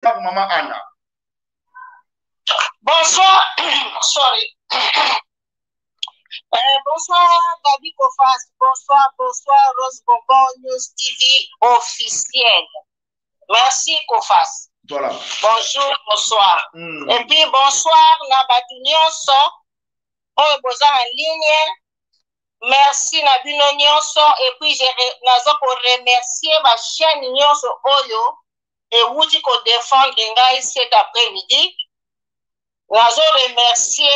Maman Anna. Bonsoir, sorry. Bonsoir Gabi Kofas, bonsoir, bonsoir Rose Bonbon News TV officiel. Merci Kofas. Voilà. Bonjour, bonsoir. Et puis bonsoir na batu nyonso oyo boza en ligne. Merci na bino nyonso et puis je naza ko remercier ba chaîne nyonso oyo ewuti ko défendre ngai cet après-midi. Nazo remercier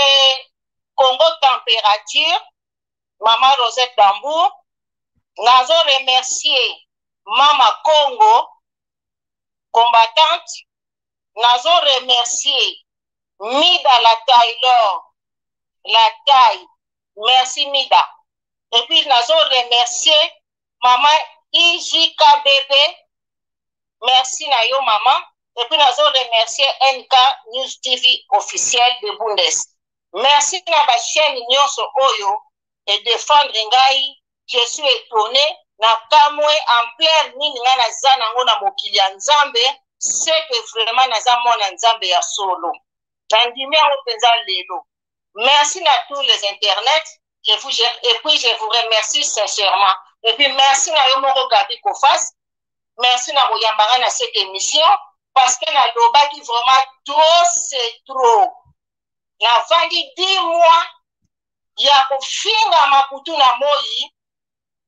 Congo Température, Maman Rosette Dambour. Nazo remercier Mama Congo, combattante. Nazo remercier Mida la Taylor, la taille. Merci Mida. Et puis nazo remercier Maman IJKBB. Merci na yo maman. Et puis nazo remercier NK News TV officiel de Bundes. Merci na ba chaîne nyonso oyo et défendre ngai. Je suis étonné na kamwe ampleur nini ngai naza nango na mokili ya Nzambe, c'est que vraiment naza mwana Nzambe ya solo. Nandimi yango mpenza lelo. Merci na tous les internets. Je vous, et puis je vous remercie sincèrement. Et puis merci na yo moko Gabi Kofas. Merci na koyamba nga na cette émission parce que nalobaki vraiment trop c'est trop. Navandi 10 mois ya kofinga makutu na moi,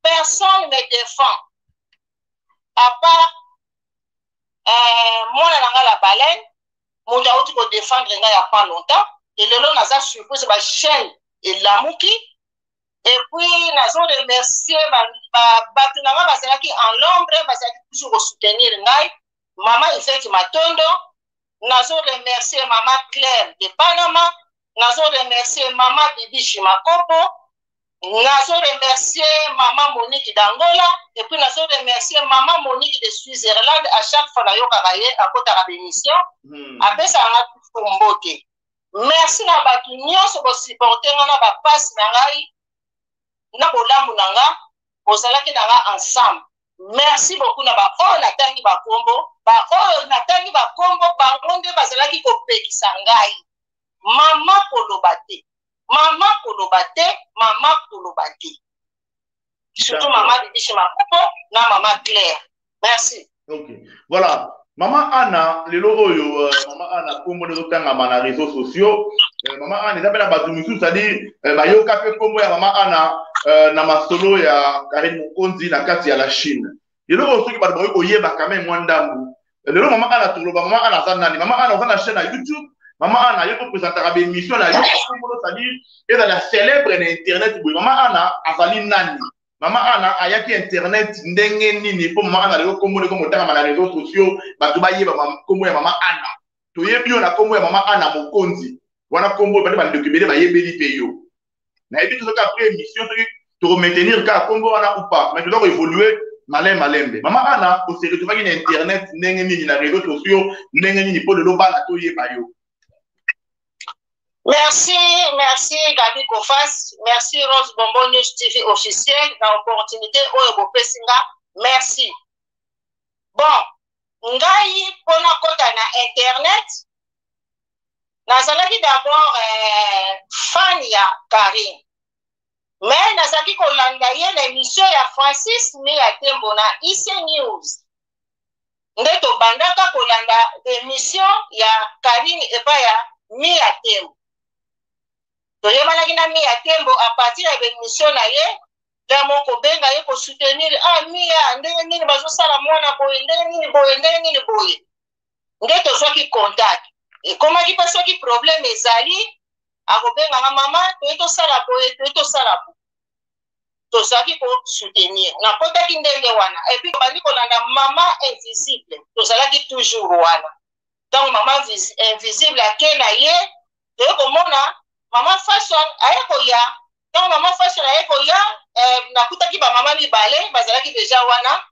personne me défend à part mwana na nga la baleine, moto auti kodefendre ngai ya pas longtemps. Et lelo naza surprise ba chaîne elamuki. Et puis nazo remercier bato na nga bazalaki en l'ombre, bazalaki toujours kosoutenir ngai, mama Yvette Matondo. Nazo remercier mama Claire de Panama, nazo remercier mama Bibi Shimakopo, nazo remercier mama Monique d'Angola, et puis nazo remercier mama Monique de Switzerland. À chaque fois nayokaka ye akotaka bémission, apesaka nga toujours mbote. Merci na bato nyonso bosupporte nga na bapasi na ngai na bolamu na nga, bozalaki na nga ensemble. Merci beaucoup na baoyo natangi bakombo, baoyo natangi bakombo bango nde bazalaki kopekisa ngai. Mama koloba te, mama koloba te, mama koloba te. Surtout mama Bibiche Makopo na mama Claire. Merci. Ok. Voilà. Mama Anna, lelo oyo, mama Anna kombo nde ezotangama na réseaux sociaux. Mama Anna eza mpe na bato mosusu, c'est-à-dire bayoka mpe kombo ya mama Anna na masolo ya Karine Mokonzi na kati ya la Chine. Lelo oyo soki bato bakoki koyeba quand même mwa ndambu. Lelo mama Anna toloba mama Anna aza nani? Mama Anna oza na chaîne ya YouTube. Mama Anna yo kopresentaka ba émission na yo, kombo c'est-à-dire ezala célèbre na internet boye. Mama Anna azali nani? Mama Anna ayaki internet ndenge nini mpo mama Anna lelo kombo ndeko motangama na réseaux sociaux, bato bayeba kombo ya mama Anna? Toyebi yo na kombo ya mama Anna Mokonzi. Wana kombo bande bandeko ebele bayebeli mpe yo. Nayebi te soki après émission soki tokomaintenir kaka kombo wana ou pas, mais toza koévoluer malembe malembe. Mama Anna ose retrouvaki na internet ndenge nini, na réseaux sociaux ndenge nini mpo lelo bana toyeba yo? Merci, merci Gabi Kofas, merci Rose Bonbon News TV officiel na opportunité oyo bopesi nga, merci. Bon, ngai mpona kota na internet, nazalaki d'abord fan ya Karine. Mais nazalaki kolanda ye na émission ya Francis Mia Tembo na IC News. Nde tobandaka kolanda émission ya Karine epai ya Mia Tembo. Toyebanaki na Mia Tembo à partir ya émission na ye, vraiment kobenga ye kosoutenir, ah Mia, ndenge nini bazosala mwana boye, ndenge nini boye, ndenge nini boye. Nde tozwaki contact. Ekomaki mpe soki problème ezali, akobenganga mama, toye tosala boye, toye tosala boye. Tozalaki kosoutenir. Nakotaki ndenge wana. Et puis bandi kolanda mama invisible, tozalaki toujours wana. Ntango mama invisible ake na ye, toye komona mama Fashion aye koya. Ntango mama Fashion aye koya, nakutaki ba mama mibale bazalaki deja wana.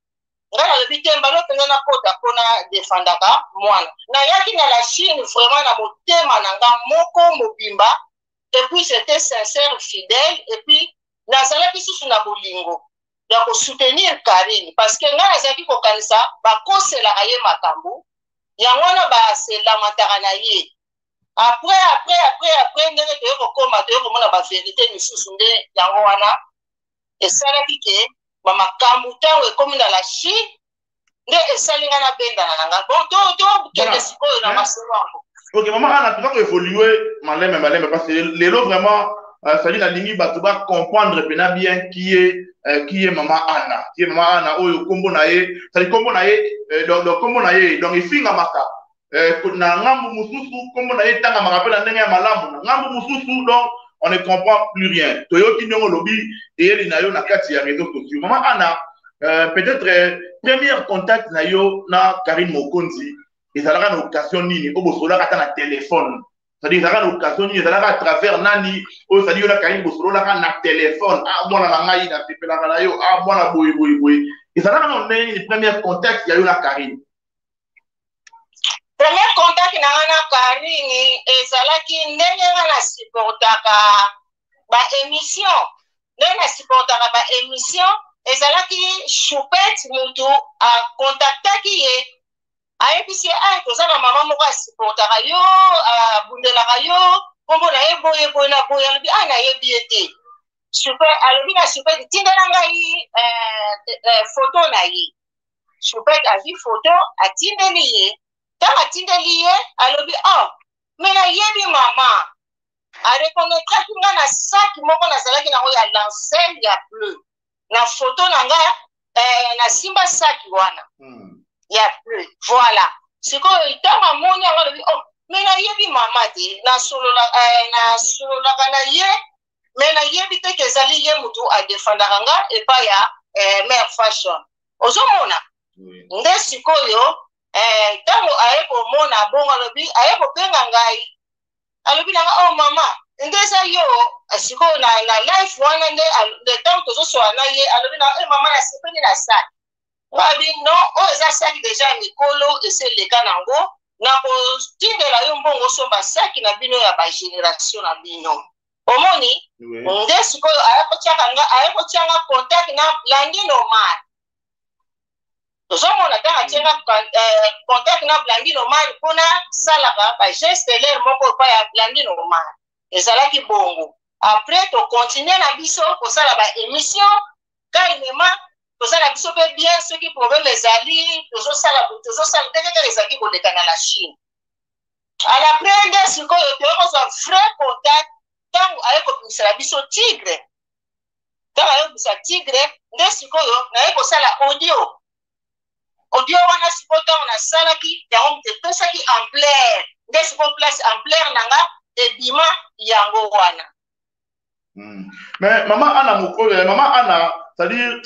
Ngai nalobi te, mbala mpenza nakota mpona defendaka mwana. Nayaki na la Chine vraiment na motema na nga moko mobimba. Et puis j'étais sincère, fidèle, et puis nazalaki susu na bolingo ya kosoutenir Karine parce que ngai nazalaki kokanisa bakoselaka ye makambo. Yango wana ba se lamentaka na ye. Après, après, après, après, ndenge toye kokoma, toye komona ba verite misusu nde yango wana esalaki ke ba makambo ntango ekomi na la Chine nde esali nga nabendana na nga. Bon, tokende sikoyo na masolo yango. Ok, mama Anna, toza koévolue maleme maleme parce que lelo vraiment sali nalingi bato ba comprendre mpena bien qui est mama Anna, qui est mama Anna oyo kombo na ye, sali kombo na ye, donc kombo na ye donc efingamaka na ngambu mosusu, kombo na ye etangamaka mpe na ndenge ya malamu na ngambu mosusu, donc on ne comprend plus rien. Toyoki ndenge olobi eyeli na yo na kati ya réseaux sociaux. Mama Anna, peut-être premier contact na yo na Karine Mokonzi ezalaka na occasion nini? Oyo bosololaka ata na téléphone, c'est-à-dire ezalaka na occasion nini, ezalaka à travers nani oyo, c'est-à-dire yo na Karine bosololaka na téléphone: ah, mwana na ngai, nasepelaka na yo, ah, mwana boye boye boye? Ezalaka na ndenge nini, premier contact ya yo na Karine? Premier contact na nga na Karine ezalaki ndenge nga na supportaka ba émission, ndenge na supportaka ba émission, ezalaki Choupette mutu akontaktaki ye, ayebisi ye: ah, toza na mama moko asupportaka yo, abundelaka yo, nkombo na ye boye boye na boye. Alobi: ah, nayebi ye te. Super, alobi na Choupette: tindela ngai photo na ye. Choupette azwi photo, atindeli ye. Ntango atindeli ye, alobi: oh, me nayebi mama. Areconnaîtraki nga na saki moko nazalaki nango ya lancel ya bleu na photo na nga, nasimba saki wana ya bleu. Voilà, sikoyo ntango amoni yango, alobi: oh, me nayebi mama te, nasololaka na ye, me nayebi te ke ezali ye motu adefendaka nga epai ya mare Fashion. Ozomona nde sikoyo ntango aye komona bongo, alobi, aye kobenga ngai, alobi nanga: oh mama, nde eza yo. Sikoyo na life wana nde ntango tozosola na ye, alobi na eh, mama, nasepeli na saki. Ngabi: non, oyo eza saki deja ya mikolo, esi eleka nango, nakotindela yo mbongo osomba saki na bino ya bagénération na bino. Omoni nde sikoyo aye kotianga contact na Blandine Omar. Tozomona ntango atianga contact na Blandine Omar, mpona salaka bageste lere moko epai ya Blandine Omar, ezalaki bongo. Après tocontinue na biso kosala baémission calmement, tozala biso mpe bien. Soki problème ezali, tozosala, tozosala ndenge kaka ezalaki koleka na la Chine. À l'après nde sikoyo toye kozwa vrai contact ntango aye kobimisela biso tigre. Ntango aye kobimisa tigre, nde sikoyo naye kosala audio. Audio wana sikoyo, ntango nasalaki yango, moto epesaki ampleur. Nde sikoyo place ampleur na nga ebima yango wana. Mais mama Anna Mokolo, mama Anna, c'est-à-dire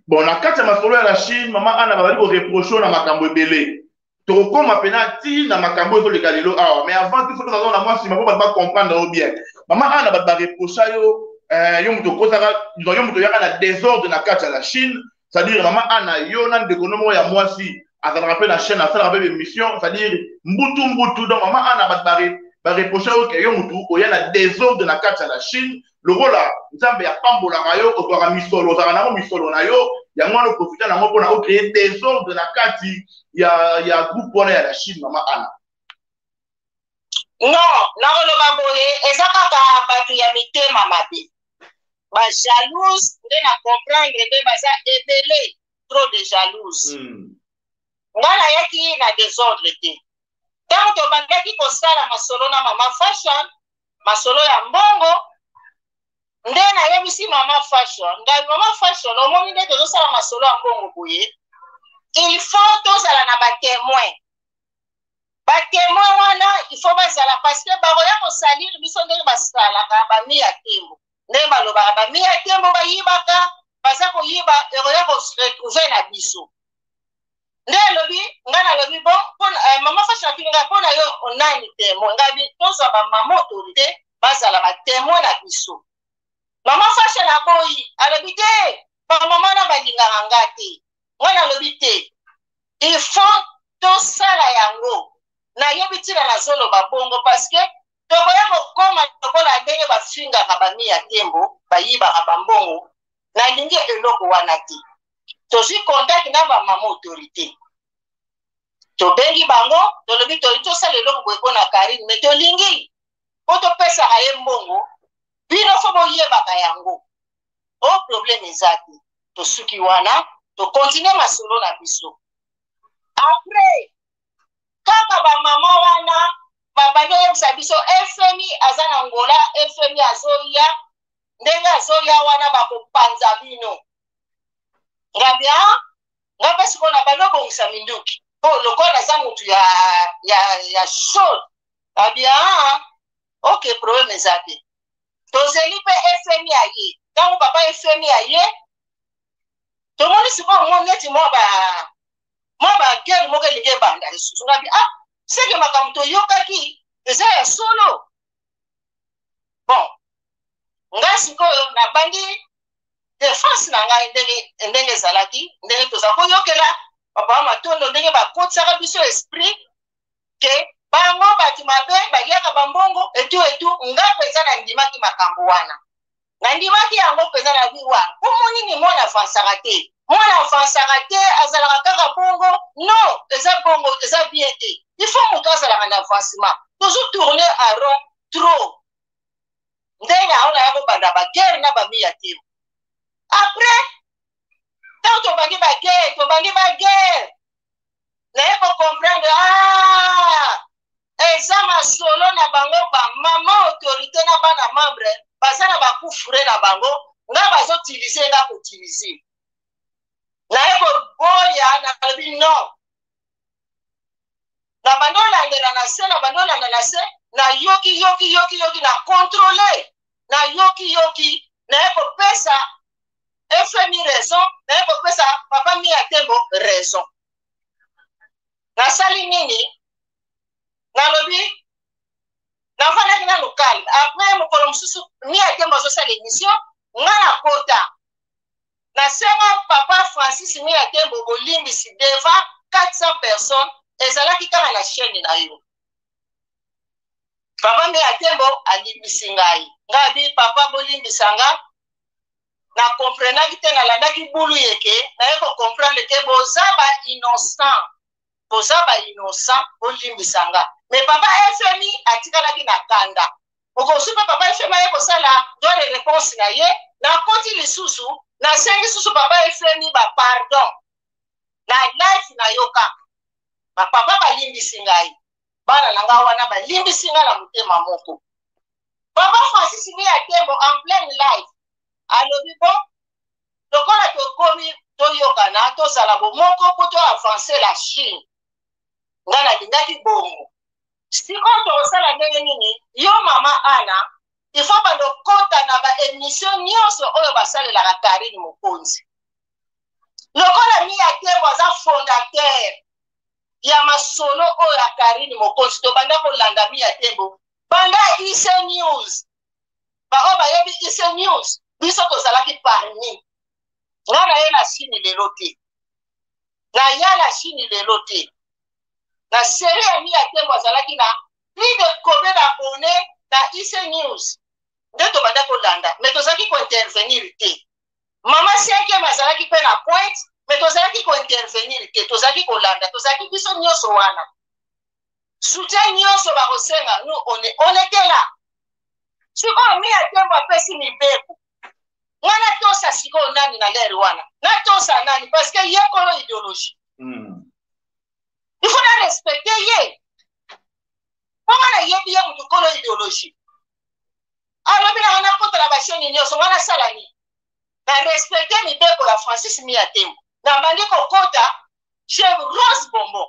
bon, na kati ya masolo ya la Chine, mama Anna, bazali koreproche na makambo ebele. Tokokóma mpena ti na makambo ezoleka lelo awa, mais avant tout, soki toza na mwa nsima mpo bato bacomprendre yo bien, mama Anna, bato bareprocha yo, yo moto okosaka, yo moto oyaka na désordre na kati ya la Chine. C'est-à-dire mama Anna, yo na ndeko no moko ya mwasi azalaka mpe na chaîne, asalaka mpe bémission, c'est-à-dire mbutu mbutu. Donc mama Anna, bato bareproche yo ke yo motu oya na désordre na kati ya la Chine. Lokola Nzambe apambolaka yo, ozwaka misolo, ozalaka nango misolo na yo, yango wana oprofite nango mpona ocréer désordre na kati ya groupe wana ya la Chine, mama Anna. Non, nakoloba boye, eza kaka bato ya mitema mabe, bajalouse nde na comprendre nde baza ebele, trop de jalouse. Nga nayaki na désordre te. Ntango tobandaki kosala masolo na mama Fashion, masolo ya mbongo, nde nayebisi mama Fashion ngai: mama Fashion, omoni nde tozosala masolo ya mbongo boye, il faut tozala na batémoin. Batémoin wana, il faut bazala, parce que bakoya kosalire biso ndenge basalaka bami ya tembo, ndenge balobaka bami ya tembo bayibaka, baza koyiba, ekoya koretrouve na biso. Nde alobi, ngai nalobi: bon, mama Fashion atuni ngai: mpo na yo nani témoin? Ngai: tozwa bamama autorité, bazala batémoin na biso. Mama Fashion aboyi, alobi: te, bamama na balingaka nga te. Ngai nalobi: te, il faut tosala yango. Nayebi ntina nazoloba bongo, parce que tokoya kokóma lokola ndenge bafingaka bami ya tembo, bayibaka bambongo. Nalingi eloko wana te. Tozwi contact na bamama autorité. Tobengi bango, tolobi tolingi tosala eloko boye mpo na Carine, mais tolingi mpo topesaka ye mbongo, bino fo boyebaka yango. O problème eza te. Tosuki wana, tokontinue masolo na biso. Après, kaka ba mama wana babandi oyebisa biso FMI aza na Angola, FMI azoya, ndenge azoya wana bakopanza bino. Ngabi ah, nga mpe sikoyo na bandi obongisa minduki mpo lokola naza motu ya, ya, ya chaud. Ngabi ah, ok, problème eza te. Tozeli mpe FMI aye. Ntango papa FMI aye, tomoni sikoyo mwa neti mwa ba mwa ba guerre moko elingi ebanda lisusu. Ngabi ah, seke makambo toyokaki eza ya solo. Bon, nga sikoyo nabandi defense na ngai ndenge ndenge ezalaki, ndenge toza koyokela papa Matondo, ndenge bakotisaka biso esprit ke bango bato mabe baliaka bambongo etu etu. Nga mpenza nandimaki makambo wana, nandimaki yango mpenza na biwa. Mpo nini mwana avansaka te? Mwana avansaka te, azalaka kaka bongo. Non, eza bongo, eza bien te. Il faut moto azalaka na avancement. Tozo tourner à rond trop. Ndenge yango naya kobanda baguerre na bamiya te. Après, ntango tobandi baguerre, tobandi baguerre, naye kocomprendre, ah, eza masolo na bango ba mama autorité na bana membre baza na bakufure na bango, nga bazotilize nga kotilize. Naye koboya, nalobi non. Na bandi olandela na se, na bandi olanda na se, nayoki yoki yoki yoki, na controle, nayoki yoki, naye kopesa FMI raison, naye kopesa papa Mia Tembo raison. Nasali nini? Nalobi nafandaki nanu calme. Après mokolo mosusu Mia Tembo azosala émission, nga nakota, nasenga papa Francis Mia Tembo bolimbisi devant 400 personnes, ezalaki kaka na chaîne na yo. Papa Mia Tembo alimbisi ngai. Ngai abi papa bolimbisa nga, na comprenaki te, nalandaki bulu yeke, naye ko comprendre ke boza ba innocent, boza ba innocent, bolimbisa nga. Mais papa FMI atikalaki na kanda. Okosu mpe papa FMI aye kosala droit de réponse na ye, nakoti lisusu, nasengi susu papa FMI ba pardon na life na yo kaka. Ba papa balimbisi ngai, bana na ngai wana balimbisi ngai na motema moko. Papa Francis Mia Tembo en pleine live alobi bon, lokola tokomi toyokana, tozala bomoko mpo to avancer la Chine. Nga nalingaki bongo. Sikoyo tokosala ndenge nini? Yo mama Anna, il faut bando kota na ba émission nyonso oyo basalelaka Carine Mokonzi. Lokola Mia Tembo aza fondateur ya masolo oyo ya Carine Mokonzi, tobanda kolanda Mia Tembo banda IC News. Baoyo bayebi IC News, biso tozalaki parmi. Nga na ye na Chine lelo te. Na ya na Chine lelo te. Na série ya Mia Tembo azalaki na plus de combien d'abonnés na IC News? Nde tobanda kolanda, mais tozalaki ko-intervenir te. Mama cinquième azalaki pe na pointe, mais tozalaki ko-intervenir te, tozalaki kolanda, tozalaki biso nyonso wana. Soutien nyonso bakosenga, nous on est, on était là. Sikoyo Mia Tembo apesi mibeko. Nga natosa sikoyo nani na l'heure wana? Natosa nani? Parce que ye kolo idéologie. Il faut na respecter ye. Mpo nga nayebi ye motu kolo idéologie. Alobi na nga nakota na ba chaîne nyonso, nga nasala nini? Na respecter mibeko ya Francis Mia Tembo. Nabandi kokota chez Rose Bonbon.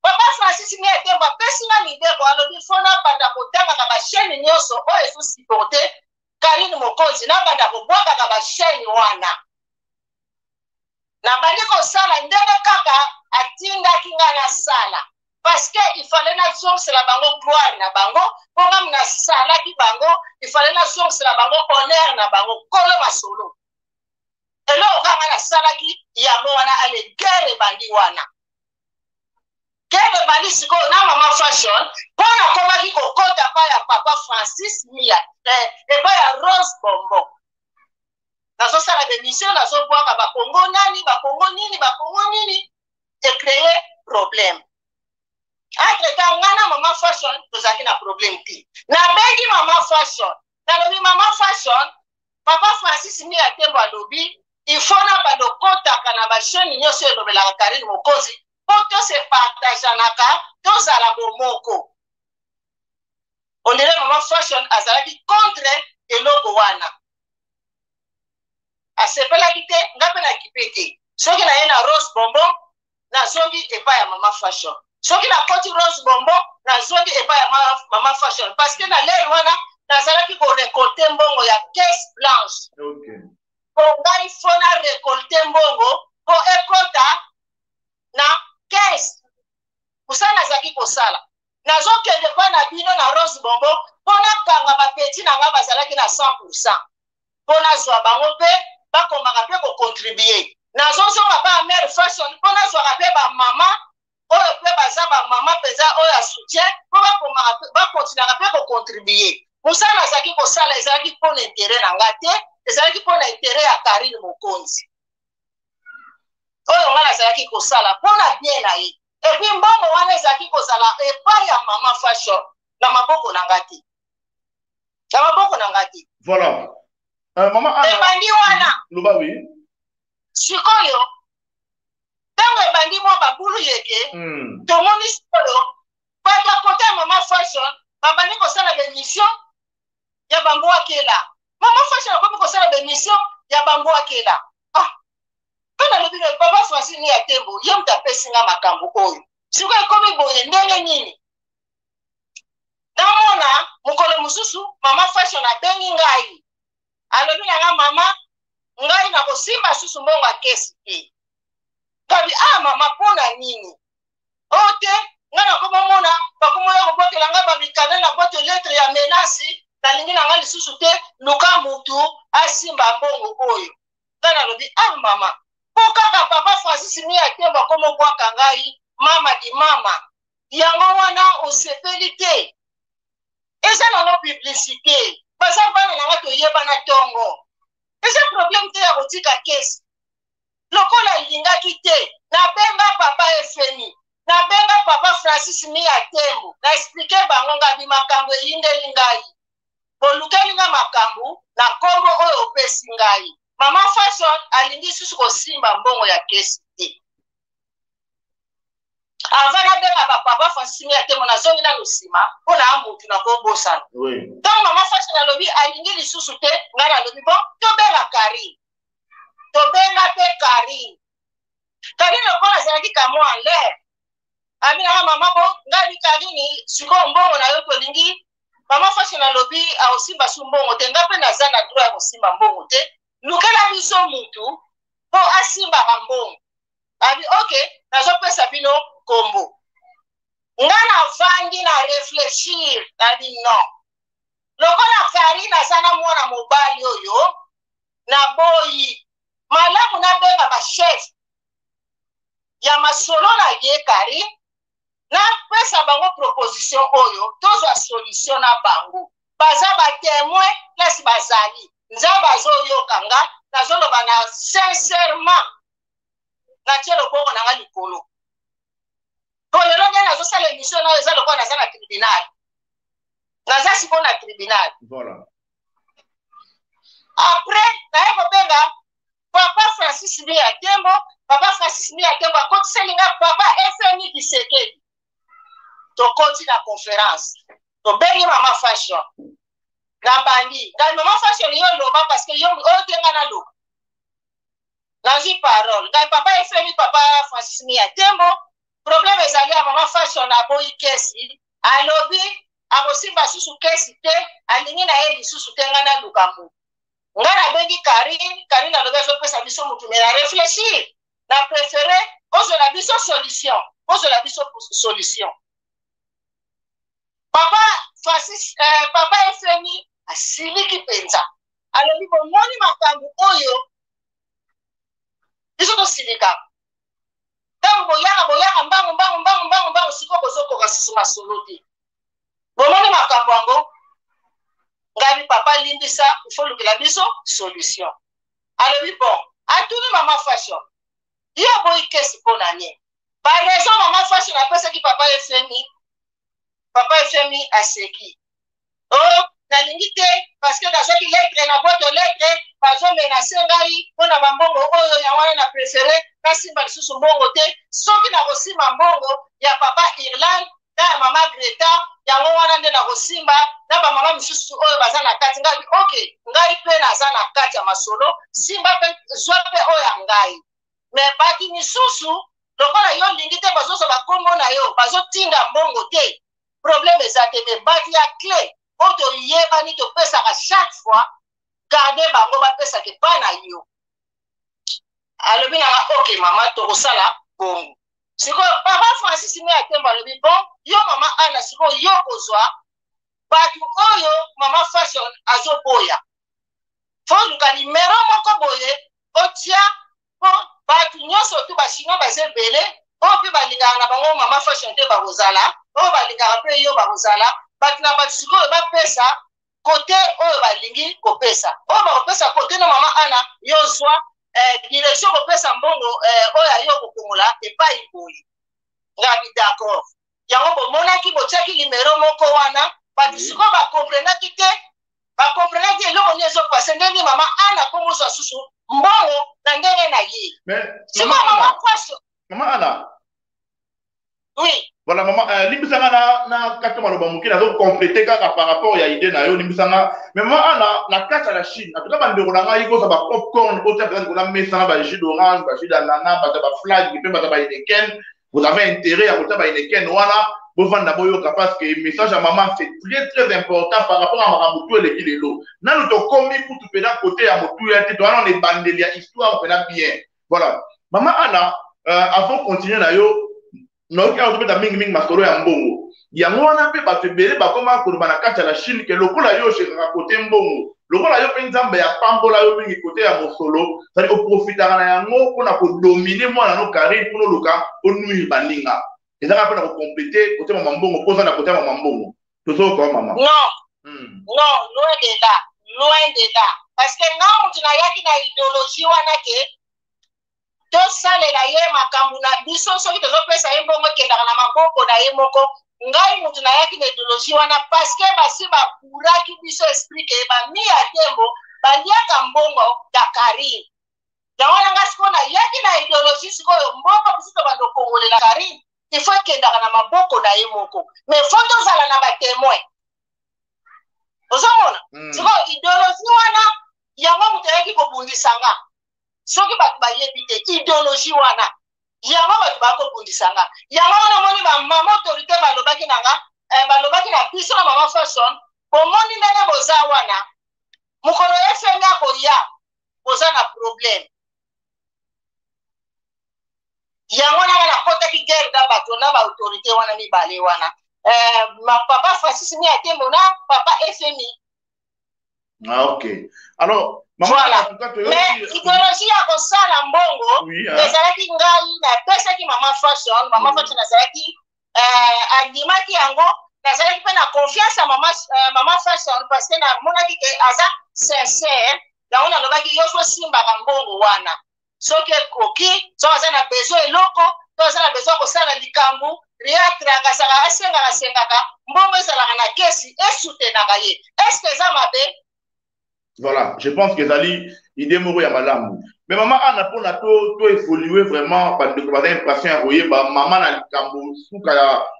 Papa Francis Mia Tembo apesi nga mibeko, alobi fo nabanda kotangaka ba chaîne nyonso oyo ezo supporter Carine Mokonzi, nabanda kobwakaka ba chaîne wana. Nabandi kosala ndenge kaka atindaki nga nasala, parce que il fallait nazongisela bango gloire na bango, mpo nga nasalaki bango, il fallait nazongisela bango honneur na bango, kolo masolo. Eloko kaka nga nasalaki yango wana, ale guerre ebandi wana. Guerre ebandi sikoyo na mama Fashion, mpo nakomaki kokota epai ya papa Francis Mia, epai ya Rose Bonbon. Nazosala ba émission, nazobwaka ba Congo nani, ba Congo nini, ba Congo nini, e créer problème. Entre temps nga na mama Fashion tozalaki na problème te. Nabengi mama Fashion, nalobi mama Fashion, papa Francis Mia Tembo alobi il faut na bando kotaka na ba chaîne nyonso elobelaka Karine Mokonzi mpo to se partageanaka, tozala bomoko. Ondire mama Fashion azalaki contre eloko wana, asepelaki te, nga mpe nakipe te. Soki naye na Rose Bonbon, nazongi epai ya mama Fashion. Soki nakoti Rose Bonbon, nazongi epai ya mama Fashion, parce que na lere wana nazalaki korekolte mbongo ya caisse blanche. Po ngai fo na rekolte mbongo mpo ekota na caisse. Mosala nazalaki kosala, nazokende mpa na bino na Rose Bonbon mpo nakanga bapeti na ngai bazalaki na 100 mpo nazwa bango mpe bakomaka mpe kocontribue. Nazozonga mpa ya mare Fashion mpo nazwaka mpe bamama oyo mpe baza bamama mpenza oyo ya soutien mpo bakontinaka mpe kocontribue. Mosala nazalaki kosala ezalaki mpo na intere na ngai te, ezalaki mpo na intere ya Karine Mokonzi oyo ngai nazalaki kosala mpo na bien na ye. Epuis mbongo wana ezalaki kozala epai ya mama Fashion, na maboko na ngai te, na maboko na ngai te. Voilà. Mama Anna, ebandi wana. Loba oui. Sikoyo ntango ebandi mwa babulu yeke, tomoni sikoyo bato ya kota ya mama Fashion babandi kosala baemission ya bambwakela. Mama Fashion akomi kosala baemission ya bambwakela. Ah, mpe nalobi na papa Francis Mia Tembo, ye moto apesi nga makambo oyo. Sikoyo ekomi boye ndenge nini? Namona mokolo mosusu mama Fashion abengi ngai, alobi na nga, mama, ngai nakosimba susu mbongo ya kesi te. Kabi, ah mama, mpo na nini? Oyo te, ngai nakomomona bakomoya kobwakela ngai bamikanda na boîte lettre ya menace, nalingi na ngai lisusu te, luka mutu asimba mbongo oyo. Ngai nalobi, ah mama, mpo kaka papa Francis Mia Tembo akomobwaka ngai mama di mama, yango wana osepeli te. Eza nango publicité, baza bana na nga, toyebana tongo, eza problème te ya kotika kesi. Lokola alingaki te, nabenga papa Efemi, nabenga papa Francis Mia Tembo, na explike bango ngabi makambo eyindeli ngai, bolukeli nga makambo na kombo oyo opesi ngai. Mama Fashion alingi susu kosimba mbongo ya kesi te. Avant nabenga ba papa Francis Mia Tembo, nazongi nano nsima mpo na mutu nakobosana. Ntango mama Fashion alobi alingi lisusu te, ngai nalobi bon, tobenga Karine. Tobenga mpe Karine. Karine lokola azalaki kamwa en l'air, abinaka mama bo ngai bi Karine, sikoyo mbongo na yo tolingi. Mama Fashion alobi akosimba su mbongo te, ngai mpe naza na droit ya kosimba mbongo te, lukela biso mutu mpo asimbaka mbongo. Abi ok, nazopesa bino kombo. Nga navandi na réfléchir, nabi non, lokola Karine aza na mwana mobali oyo naboyi, malamu nabenga ba chef ya masolo na ye Karine, napesa bango proposition oyo, tozwa solution na bango. Baza ba témoin place bazali, Nzambe azoyoka nga, nazoloba na sincèrement, natie loboko na nga likolo. Po lelo nde nazosala émission na oyo eza lokola naza na tribunal, naza sikoyo na tribunal. Voilà. Après naye kobenga papa Francis Mia Tembo. Papa Francis Mia Tembo akotiseli nga papa FMI Kisekedi. Tokoti na conférence, tobengi mama Fashion, nabandi ngai mama Fashion, yo loba parce que yo oyo te nga naloba, nazwi parole ngai papa FMI, papa Francis Mia Tembo, problème ezali ya mama Fashion aboyi kesi, alobi akosimba susu kesi te, alingi na ye lisusu te, ngai naluka motu. Ngai nabengi Karine, Karine alobi azopesa biso motu, mais na réfléchir, na préféré ozwela biso solution, ozwela biso solution. Papa Francis, papa FMI asiliki mpenza, alobi bomoni makambo oyo biso tosilika ntango boyaka boyaka mbangu mbangu mbangu mbangu mbangu, sikoyo bozokoka susu masolo te, bomoni makambo yango. Ngai papa limbisa, il faut lukela biso solution. Alobi bon, atuni mama Fashion, ye aboyi kesi mpo na nini? Ba raison mama Fashion apesaki papa FMI, papa FMI aseki. Oh, nalingi te parce que nazwaki lettre na boîte aux lettres, bazo menacer ngai mpo na bambongo oyo, yango wana na prefere nasimba lisusu mbongo te. Soki nakosimba mbongo ya papa Irlande na ya mama Greta, yango wana nde nakosimba na bamama misusu oyo baza na kati. Ngai ok, ngai mpe naza na kati ya masolo, simba mpe zwa mpe oyo ya ngai. Mais batu misusu lokola yo olingi te bazozwa bakombo na yo, bazotinda mbongo te, problème eza te. Mais batu ya cle oyo toyebani topesaka chaque fois, garde bango bapesaka epa na yo. Alobi na nga ok mama, tokosala bongo. Sikoyo papa Francis Mia Tembo alobi bon, yo mama Anna, sikoyo yo kozwa bato oyo mama Fashion azoboya, foluka nimero moko boye otia mpo bato nyonso tu bachinois baza ebele oyo mpe balingaka na bango mama Fashion te bakozala, oyo balingaka mpe yo bakozala, bato na bato sikoyo bapesa kote oyo balingi kopesa, oyo bakopesa kote na mama Ana, yo zwa direction kopesa mbongo oyo ayo kokongola epai boye. Ngabi d'accord. Yango bomonaki botiaki nimero moko wana, bato sikoyo bakomprenaki te, bakomprenaki eloko nini ezopase, ndenge mama Ana akomozwa susu mbongo na ndenge na ye. Sikoyo mama Fashion, mama Ana, oui. Voilà mama, limbisanga na kati maloba moke, nazo compléter kaka par rapport ya idée na yo, limbisanga. Mais mama Ana, na kati ya la Chine, en tout cas bandeko na ngai kozwa ba popcorn otia mpenza likolo ya mesa na ba jus d'orange, ba jus d'ananas, bato ya ba flag mpe bato ya ba Heineken, vous avez intérêt ya kotia ba Heineken wana, bovanda boyoka, parce que message ya mama, c'est très très important par rapport à makambo tu eleki lelo. Nanu tokomi kutu mpenza côté ya motuya te, towana na ebandeli ya histoire mpenza bien. Voilà mama Ana, avant continuer na yo, nayoki awa tobeta mingimingi masolo ya mbongo. Yango wana mpe bato ebele bakoma koloba na kati ya la Chine ke lokola yo oshekaka kote mbongo, lokola yo mpe Nzambe ya pambola yo mingi kote ya mosolo, sadi oprofitaka na yango mpona kodomine mwana no Karine, mpona oluka onuire baninga. Ezaka mpona kokomplete kote mama mbongo, mpo oza na kote ya mama mbongo. Tozoyoka mama. Non, non, loin de là, loin de là, parce que nga mutu nayaki na idéologie wana ke tosalela ye makambo na biso, soki tozopesa ye mbongo ekendaka na maboko na ye moko. Ngai mutu nayaki na idéologie wana parce que basi bakuraki biso esprit ke bami ya Tembo baliaka mbongo ya Karine. Yango wana nga sikoyo nayaki na idéologie, sikoyo mbongo biso tobanda okongolela Karine, il faut ekendaka na maboko na ye moko, mais faut tozala na batémoin. Ozomona? Sikoyo idéologie wana yango moto ayaki kobundisa nga. Soki bato bayebi te idéologie wana, yango bato bakobundisa nga. Yango wana omoni bamama autorité balobaki na nga, balobaki na biso na mama Fashion, bomoni ndenge boza wana, mokolo efengi akoya, boza na problème. Yango wana nga nakotaki guerre na bato na baautorité wana mibale wana, papa Francis Mia Tembo na papa FMI. Ah, ok. Alors, maman, voilà. Mais idéologie ya kosala mbongo, oui, hein, ezalaki ngai napesaki mama Fashion. Mama Fashion azalaki andimaki yango. Nazalaki mpe na confiance ya mama Fashion parce que namonaki ke aza sincère. Yango nalobaki yo fo simbaka mbongo wana soki ekoki, soki aza na besoin eloko to aza na besoin kosala likambo, riatrakasaka, asengaka sengaka mbongo ezalaka na kesi esoutenaka ye. Est ce que eza mabe? Voilà, je pense que ezali idée moko ya malamu. Mais mama Ana, mpona to évoluer vraiment, bandeko baza impression ya koyeba mama na likambo suka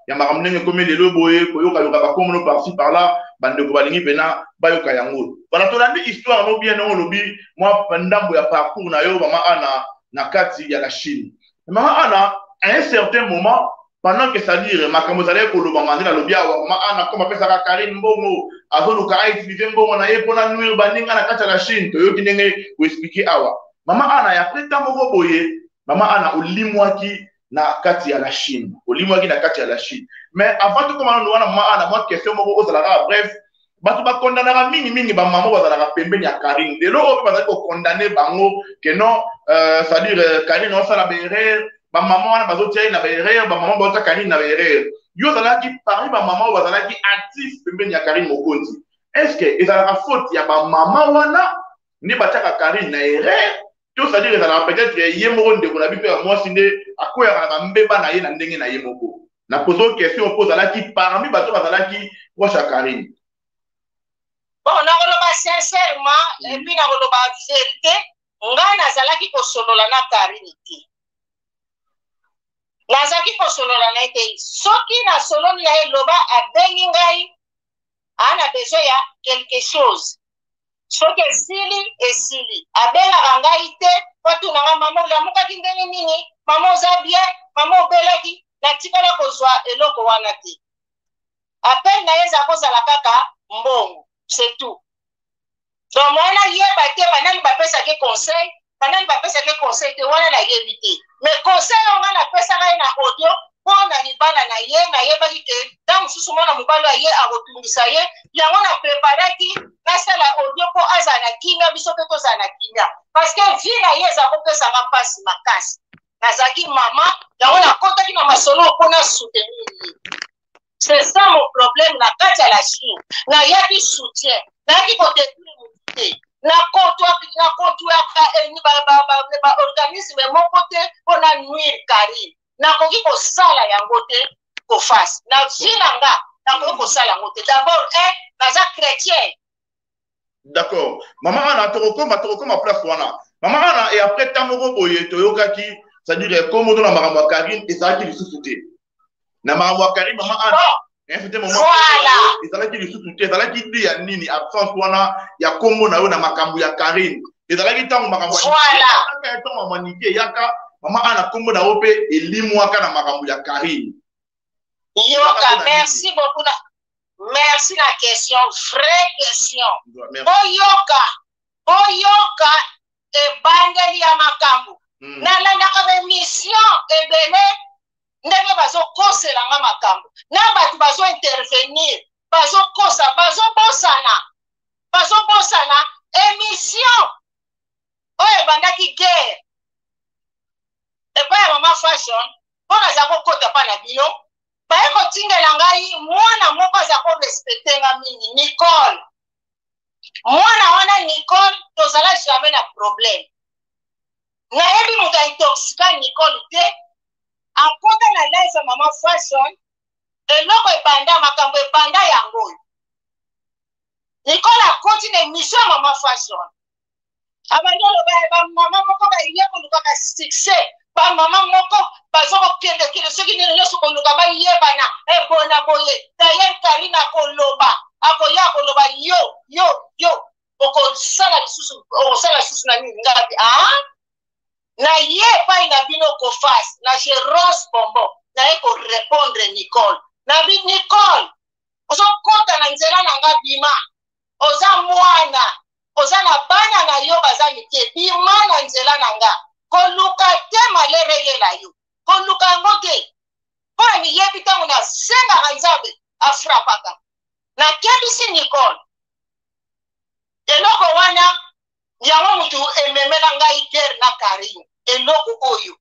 ya makambo ndenge ekomi lelo boye, koyokayoka bakombono par-ci par-là, bandeko balingi mpena bayoka yango. Voilà, tolandi histoire no bien, ndenge olobi mwa ndambo ya parcours na yo mama Ana na kati ya la Chine. Mama Ana, à un certain moment, pendant que, c'est-à-dire makambo ezalaki kolobama nde nalobi awa, mama Ana koma apesaka Karine mbongo, azoluka autilize mbongo na ye mpona nuire baninga na kati ya la Chine, toyoki ndenge koexplike awa mama Ana. Ya après ntango moko boye, mama Ana olimwaki na kati ya la Chine, olimwaki na kati ya la Chine. Mais avant tokoma nano wana, mama Ana, mwa question moko ozalaka bref. Bato bakondanaka mingimingi bamama bazalaka pembeni ya Karine lelo oyo mpe bazali kokondane bango ke non, c'est-à-dire Karine osala baerreur, bamama wana bazotia ye na baerreur, bamama bazotia Karine na baerreur. Yo ozalaki parmi bamama oyo bazalaki actif pembeni ya Karine Mokonzi. Est ce que ezalaka faute ya bamama wana nde batiaka Karine na erreur? To c'est-à-dire ezalaka peut-être ye moko ndeko na biso ya mwasi nde akweyaka na bambeba na ye na ndenge na ye moko. Na pozo question mpo ozalaki parmi bato bazalaki proche ya Karine. Bon, nakoloba sincèrement, et puis nakoloba vérité, ngai nazalaki kosolola na Karine te. Nazalaki kosolola na ye te. Soki nasololi na ye, loba abengi ngai, aa na besoin ya quelque chose. Soki esili, esili. Abengaka ngai te po atuna ngai, mama olamukaki ndenge nini? Mama oza bien? Mama obelaki? Natikala kozwa eloko wana te. Appel na ye eza kozala kaka mbongo, c'est tout. Donc moi nayeba te banani bapesaki conseil, banani bapesaki conseil te, wana nayebi te. Mais conseil oyo ngai napesaka ye na audio mpo na libala na ye, nayebaki ke ntango mosusu mwana mobali oyo aye akotungisa ye, yango na preparaki nasala audio mpo azala na kimia, biso mpe tozala na kimia, parce que vie na ye eza kopesa nga mpasi makasi. Nazalaki mama, yango nakotaki na masolo mpo na soutenir ye. C'est ça mon problème na kati ya la Chine. Nayaki soutien, nayaki ko détruire mutu te. Nakotuaka ba organisme moko te mpo na nuire Karine. Nakoki kosala yango te kofasi. Na vie na nga nakoki kosala yango te. D'abord, un, naza chrétien. D'accord. Maman Anna, tokokoma place wana. Maman Anna, et après ntango moko boye toyokaki, c'est-à-dire kombo na makambo ya Karine ezalaki lisusu te. Na makambo ya Karine, Maman Anna, un certain moment, voilà. Ezalaki lisusu te, ezalaki di ya nini absence wana ya kombo na yo na makambo ya Karine. Ezalaki ntango makambo ya voilà. Ntango makambo ya Nike eyaka, Maman Anna kombo na yo mpe elimwaka na makambo ya Karine. Yoka, merci beaucoup na merci na question, vraie question. Boyoka, boyoka ebandeli ya makambo. Nalandaka ba émission ebele ndenge bazokosela nga makambo na bato bazo intervenir, bazokosa, bazobosana, bazobosana émission oyo ebandaki guerre epai ya Mama Fashion mpo naza kokota mpa na bino. Baye kotindela ngai mwana moko aza korespecte nga mingi, Nicole. Mwana wana Nicole, tozala jamais na problème. Nayebi moto aintoxika Nicole te. Akota na live ya Mama Fashion, eloko ebanda, makambo ebanda yango oyo. Nicole akoti na émission ya Mama Fashion. Abandi oloba ba mama moko baye koluka ba succès, ba mama moko baza kokendekende soki nini nyonso koluka bayebana ebona boye. D'ailleurs Karine akoloba, akoya akoloba yo yo yo okosala lisusu, okosala lisusu na nini ngapi? Ah, na ye epai na bino kofas na chez Rose Bonbon, na ye ko répondre Nicole. Na bi Nicole, ozokota na nzela na nga, bima. Oza mwana, oza na bana na yo baza mike, bima na nzela na nga. Koluka te malere eyela yo, koluka yango te. Mpo na miyebi ntango nasengaka Nzambe afrapaka. Nakebisi Nicole. Eloko wana yango mutu ememela ngai guerre na Karine. Eloko oyo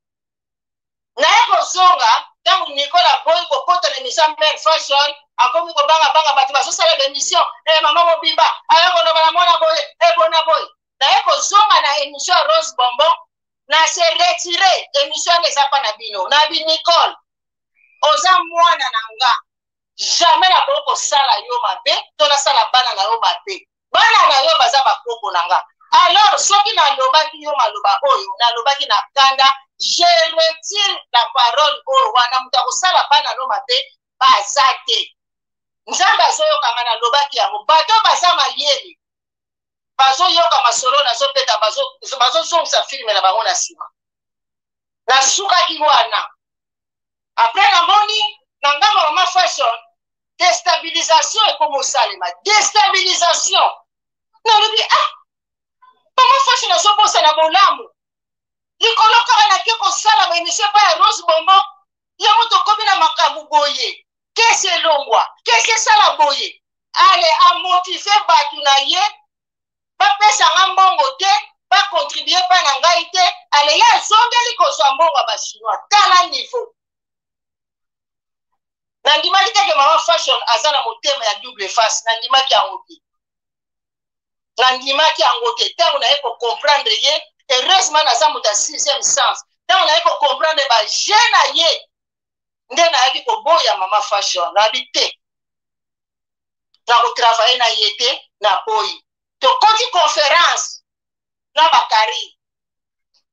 naye kozonga ntango Nicole aboyi kokota na émission Mère Fashion, akomi kobanga banga bato bazosala ba émission, mama mobimba aya koloba na mwana boye, bona boye. Naye kozonga na émission ya Rose Bonbon, na se retire émission wana eza pa na bino. Na bi Nicole, oza mwana na nga, jamais nakoki kosala yo mabe to nasala bana na yo mabe. Bana na yo baza bakoko na nga. Alors soki nalobaki yo maloba oyo, nalobaki na kanda, je retire la parole oyo wana. Moto akosala bana no mabe baza te. Nzambe azoyoka nga, nalobaki yango. Bato baza mayele, bazoyoka masolo nazobeta, bazozongisa filme na bango na nsima. Nasukaki wana. Après namoni na ngambo ya Mama Fashion, déstabilisation ekomi osalema, déstabilisation. Nalobi, ah, Mama Fashion azobosana bolamu likolo kaka nake kosala ba émission epai ya Rose Bonbon, yango tokomi na makambo boye, kesi elongwa, kesi esala boye. Ale amotive bato na ye bapesa nga mbongo te, bakontribue mpa na ngai te. Ale ye azongeli kozwa mbongo ya bachinois. Tala niveau. Nandimaki te ke Mama Fashion aza na motema ya double face. Nandimaki yango te, nandimaki yango te. Ntango naye kocomprendre ye, Heureusement naza moto ya sixième sens. Ntango nayaki kocomprendre ba jeu na ye, nde nayaki koboya mama fashion. Nayebi te, nakotravaille na ye te, naboyi. Tokoti conférence na bakari.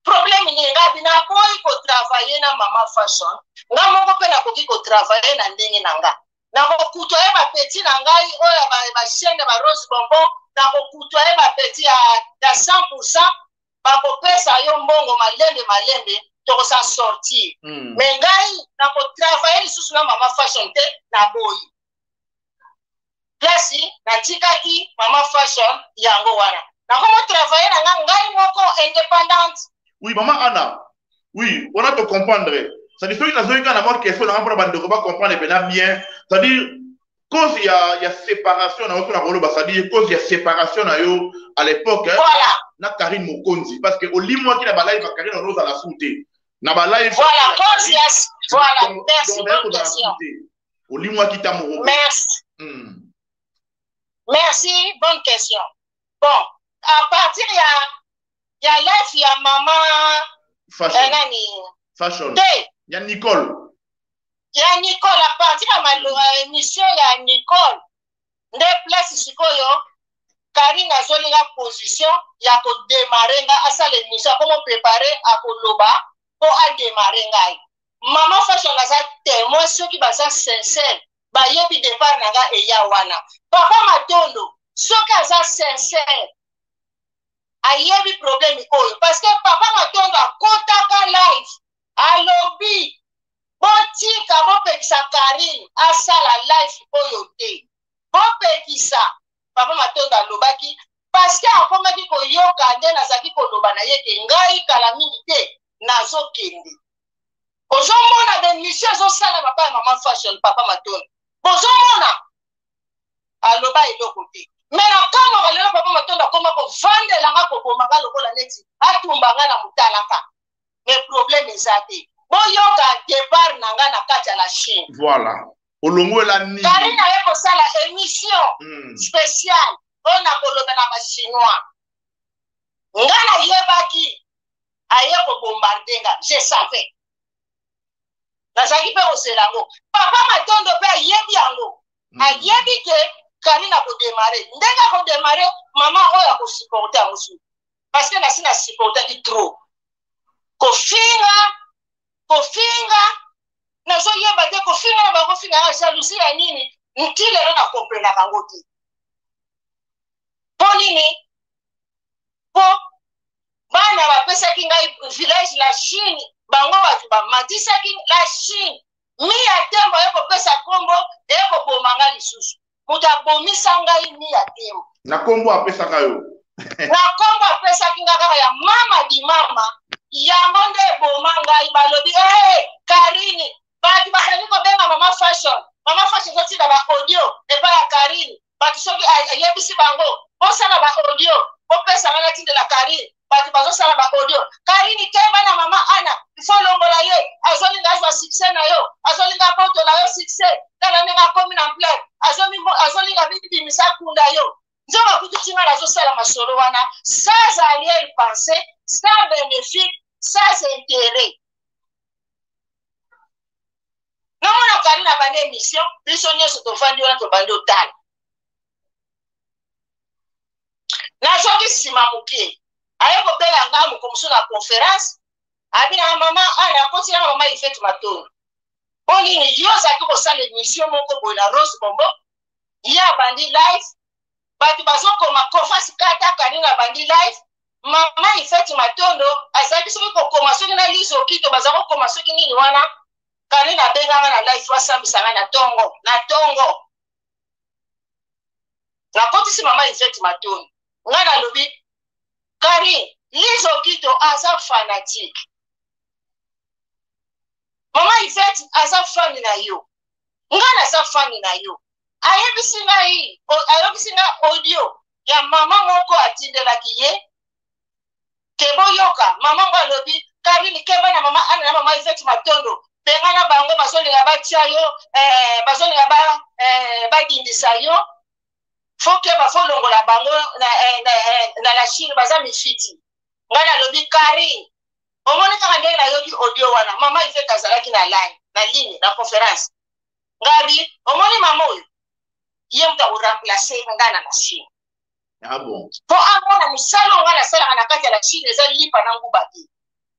Problème nini? Ngai naboyi kotravaille na mama fashion. Nga moko mpe nakoki kotravaille na ndenge na nga. Nakokutwa ye bapeti na ngai oyo ya bachaine ya barose bonbon, nakokutwa ye bapeti ya 100%, bakopesa yo mbongo malembe malembe, tokosa sortir. Me ngai nakotravaille lisusu na mama fashion te, naboyi. Place natikaki mama fashion yango wana, nakomo travaille na nga ngai moko indépendante. Oui, mama Anna, oui, on a te comprendre. C'est-à-dire soki nazoki kaka na mwa question nanga mpona bandeko bacomprendre mpena bien, c'est-à-dire cause ya séparation na yo, mpona koloba, c'est-à-dire cause ya séparation na yo à l'époque, voilà, na Karine Mokonzi, parce que olimwaki na balive ya Karine, ono ozala su te na balive. Voilà, cause ya, voilà, merci, bonne question. Olimwaki ta moko. Merci. Merci, bonne question. Bon, à partir ya life ya mama Fashion. Nani? Fashion. Te. Ya Nicole. Ya Nicole, à partir ya maloba émission ya Nicole nde place sikoyo Karine azolinga position ya kodemare nga, asala émission, akomo prépare, akoloba mpo ademare ngai. Mama Fashion aza témoin, soki baza sincère bayebi départ na nga eya wana. Papa Matondo soki aza sincère ayebi problème oyo, parce que papa Matondo akotaka live, alobi botika, bopekisa Karine asala live oyo te, bopekisa. Papa Matondo alobaki parce que akomaki koyoka nde nazalaki koloba na ye ke ngai kala mingi te nazokende. Ozomona bemission ezosalama pa ya mama Fashion, papa Matondo bozomona aloba eloko te. Me na kamwaka lelo papa Matondo akoma kovandela nga, koboma nga lokola neti atumba nga na motalaka. Me problème eza te, boyoka départ na nga na kati ya la Chine. Voilà, olongwela nini? Karine aye kosala émission spéciale oyo nakoloba na bachinois. Nga nayebaki aye kobombarde nga, je savais, nazalaki mpe kozela yango. Papa Matondo mpe ayebi yango, ayebi ke Karine akodemare ndenge akodemare, mama oyo akosupporte yango su, parce que nasi nasupportaki trop kofinga, kofinga, nazoyeba te kofinga na bakofinga ya jalousie ya nini. Nti lelo nakomprenaka yango te. Mpo nini? Mpo bana bapesaki ngai privilège la Chine, bango bato bamatisaki la Chine. Mi ya tembo aye kopesa nkombo, eye koboma ngai lisusu. Moto abomisa ngai mi ya tembo na nkombo apesaka yo. Na nkombo apesaki ngai kaka ya mama di mama, yango nde eboma ngai. Balobi hey, Karine, bato bazali kobenga mama fashion, mama fashion ezotinda ba audio epai ya Karine. Bato soki ayebisi bango bosala ba audio, bopesa ngai natindela Karine. Bato bazosala ba audio: Karine, keba na mama Ana, ifo longola ye, azolinga azwa succès na yo, azolinga abotola yo succès, tala ndenge akomi na ampleur, azolinga bibimisa kunda yo. Nzoka kutu ntinga nazosala masolo wana sans arrière pensée, sans bénéfice, sans intérêt. Namona Karine abandi émission, biso nyonso tovandi wana, tobandi otala. Nazongi nsima moke, aye kobenga nga moko mosusu na conférence, abinaka mama Ana, akoti nanga mama Ifete Matondo, mpo nini yo ozalaki kosala émission moko boye na Rose Bombo? Ye abandi live, bato bazokoma kofasi kata Karine abandi live. Mama Ifete Matondo azalaki soki kokoma soki na Lize Okito baza kokoma soki nini wana. Karine abenganga na live, asambisa ngai na tongo na tongo. Nakotisi mama Ivete Matondo, ngai nalobi: Karine, Lize Okito aza fanatique, mama Ivete aza fani na yo, ngai naza fani na yo. Ayebisi ngai, ayebisi ngai audio ya mama moko atindelaki ye ke boyoka mama ngo alobi: Karine, keba na mama Ana na mama Ivete Matondo, bengana bango, bazolinga batia yo, bazolinga badindisa yo, fo keba, fo longola bango na la Chine, baza mifiti. Ngai nalobi Karine, omoni kaka ndenge nayoki audio wana, mama Ivete azalaki na line, na ligne, na conference. Ngabi, omoni mama oyo, ye moto akoremplace ngai na machine. Ah bon? Po amona mosala oyo ngai nasalaka na kati ya la Chine eza lipa na nguba te.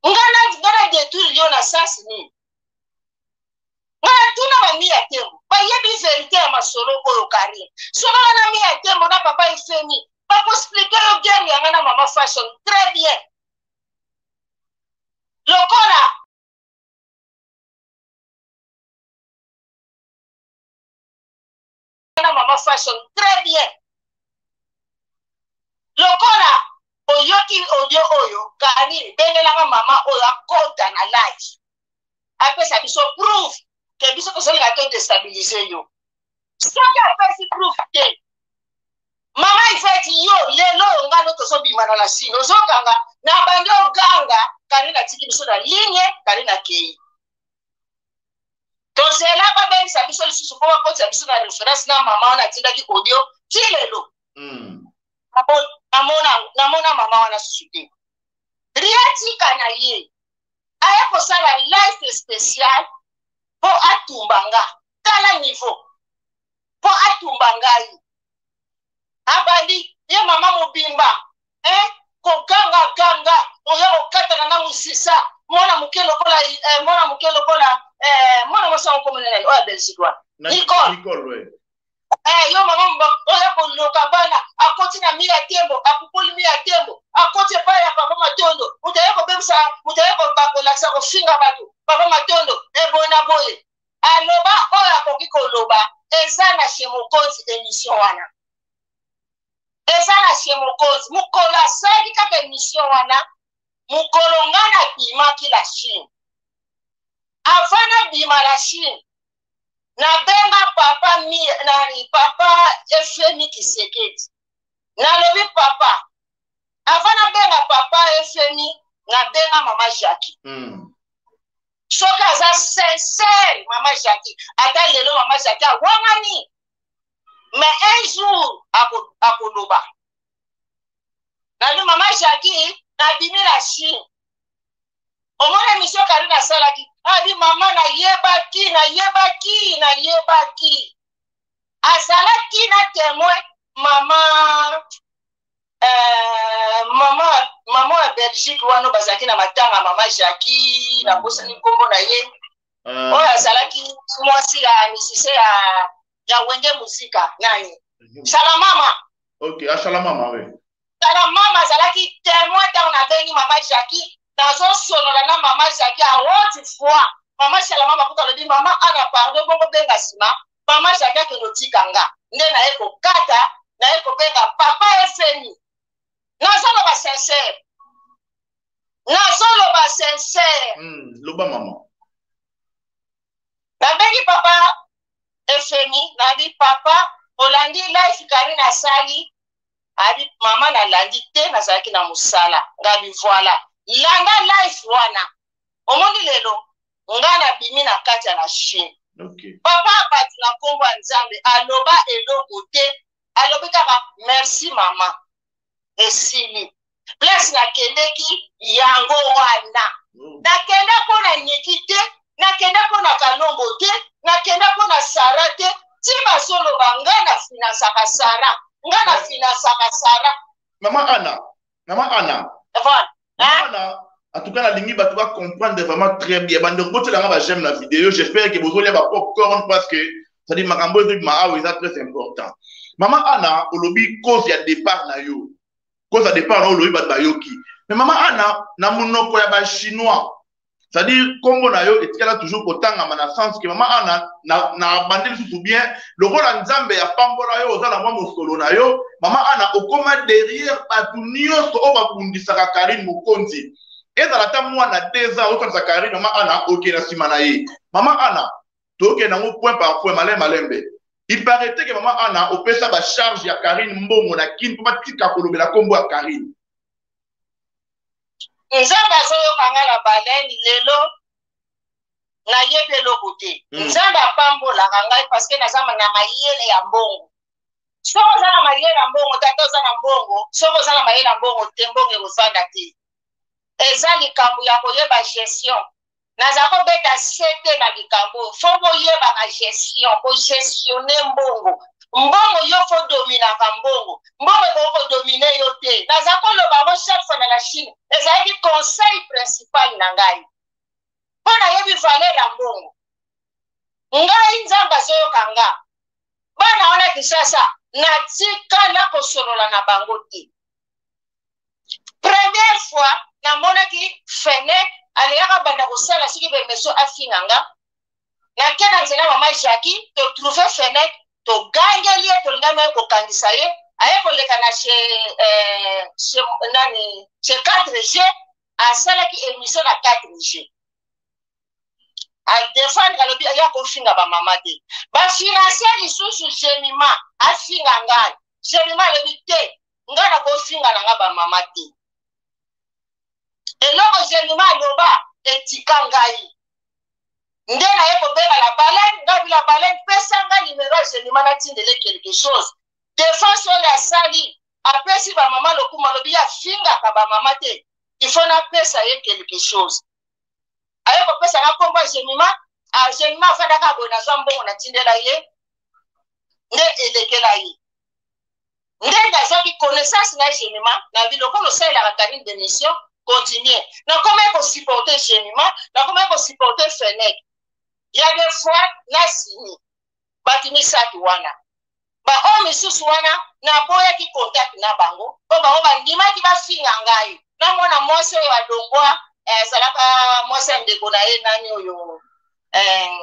Ngai na ngai na détruire yo na sens nini? Ngai natuna ba Mia Tembo, bayebi verite ya masolo oyo Karine. Solola na Mia Tembo na papa Efemi, bakoexplike yo guerre ya ngai na mama Fashion très bien. Lokola na mama Fashion très bien. Lokola oyoki audio oyo, Karine, bengelanga mama oyo akota na live. Apesa biso proof ke biso tozolinga to destabiliser yo. Soki apesi proof te, mama Ivette yo lelo oyo nga no tozobima na la Chine, ozokanga na bandi oganga, Karine atiki biso na ligne, Karine akei. Tozela babengisa biso lisusu mpo bakotisa biso na reference na mama wana atindaki audio ti lelo. Namona mama wana susu te. Ria tika na ye aya kosala life special mpo atumba nga, tala niveau mpo atumba ngai. Abandi ye mama mobimba eh, koganga ganga oya kokatana na mosisa mwana moke lokola eh, mwana moke lokola eh, mwana mwasi yango komona nani oyo ya Belgique wana Nicole, Nicole ouais. Eh, yo mama mba oya koloka bana akoti na mi ya tembo apupoli mi ya tembo akoti epai ya papa Matondo moto aye kobebisa moto aye kolakisa kofinga bato papa Matondo eboye na boye aloba oyo akoki koloba eza na chez Mokonzi emission wana eza na chez Mokonzi mokolo asalaki kaka emission wana mokolo nga nabimaki la Chine avant nabima la Chine nabenga papa mi nani papa Efemi Kisekedi nalobi papa avant nabenga papa Efemi nabenga mama Jackie. Soki aza sincère mama Jackie ata lelo mama Jackie awangani mais un jour akoloba nalobi mama Jackie nabimi la Chine omona émission Karine asalaki abi mama nayebaki nayebaki nayebaki azalaki na témoin mama mama mama ya Belgique wana bazalaki na matanga mama Jackie nabosani nkombo na ye oyo azalaki mwasi ya musicien ya Wenge Musika nani Salamama. Ok, ah, Salamama, oui. Salamama azalaki témoin ntango nabengi mama Jackie nazosolola na mama Jackie à haute voix. Mama Salamama kuta alobi mama ana pardon bongo benga nsima mama Jackie akende otika nga nde naye kokata naye kobenga papa Efemi nazoloba sincère nazoloba sincère. Loba mama. Nabengi papa Efemi nabi papa olandi life Karine asali abi mama nalandi te nazalaki na mosala ngabi voilà landa life wana omoni lelo nga nabimi na kati ya la Chine. Papa bato na nkombo ya Nzambe aloba eloko te alobi kaka merci mama esili place nakendeki yango wana. Nakenda mpo na Niki te, nakenda mpo na Kalombo te, nakenda mpo na Sara te, ti bazoloba nga na finansaka Sara, nga na finansaka Sara. Mama Anna, Mama Anna. Voilà. Mama Anna, en tout cas nalingi bato ba comprendre vraiment très bien. Bandeko botelanga ba j'aime la vidéo, j'espère que bozolia ba popcorn parce que c'est-à-dire makambo ezobima awa eza très important. Mama Anna olobi cause ya départ na yo. Cause ya départ na yo olobi bato bayoki. Mais Mama Anna na monoko ya ba chinois, c'est-à-dire kombo na yo etikala toujours kotangama na sens que Mama Anna na bandi lisusu bien lokola Nzambe ya pambola yo oza na mwa mosolo na yo Mama Anna okoma derrière bato nyonso oyo babundisaka Karine Mokonzi ezala ata mwana 2 ans okanisa Karine Mama Anna okende na nsima na ye. Mama Anna tokende yango point par point malembe malembe. Il paraît que Mama Anna opesa ba charge ya Karine mbongo na Kin mpo batika kolobela kombo ya Karine. Nzambe azoyoka nga na baleine lelo nayebi eloko te. Nzambe apambolaka ngai parce que naza na mayele ya mbongo. Soki oza na mayele ya mbongo, tata oza na mbongo, soki oza na mayele ya mbongo te, mbongo ekozanga te. Eza likambo ya koyeba gestion. Naza kobeta sete na likambo oyo. Fo boyebaka gestion, kogestionne mbongo. Mbongo yo fo dominaka mbongo. Mbongo ekoki kodomine yo te. Naza koloba yango chaque fois na la Chine. Ezalaki conseil principal na ngai. Mpo nayebi valeur ya mbongo. Ngai Nzambe azoyoka nga. Bana wana Kinshasa natikala kosolola na bango te. Première fois namonaki Fenech alingaka banda kosala soki bemeso afinga nga. Nake na nzela mama Jackie to trouver Fenech togangeli ye tolingami aye kokangisa ye aye koleka na chez, chez, nani chez 4G asalaki émission na 4G adefendre alobi aya kofinga bamama te bafinansie lisusu Jemima afinga ngai Jemima alobi te ngai nakofinga na ngai bamama te eloko Jemima aloba etika ngai nde naye kobenga la baleine ngai bi la baleine pesa ngai numero ya Jemima natindele quelque chose defense oyo asali apesi bamama lokumu alobi ye afingaka bamama te il faut napesa ye quelque chose aye kopesa nga nkombo ya Jemima ah, Jemima afandaka boye nazwa mbongo natindela ye nde elekela ye nde nazwaki connaissance na Jemima na biloko losalelaka Karine d'émission continue nakomaki kosupporte Jemima nakomaki kosupporte Fenec ya des fois nasini bato misato wana baoyo misusu wana naboyaki contact na bango mpo bango bandimaki bafinga ngai na mwana mwasi oyo alongwa azalaka eh, mwasi ya ndeko na ye nani oyo eh,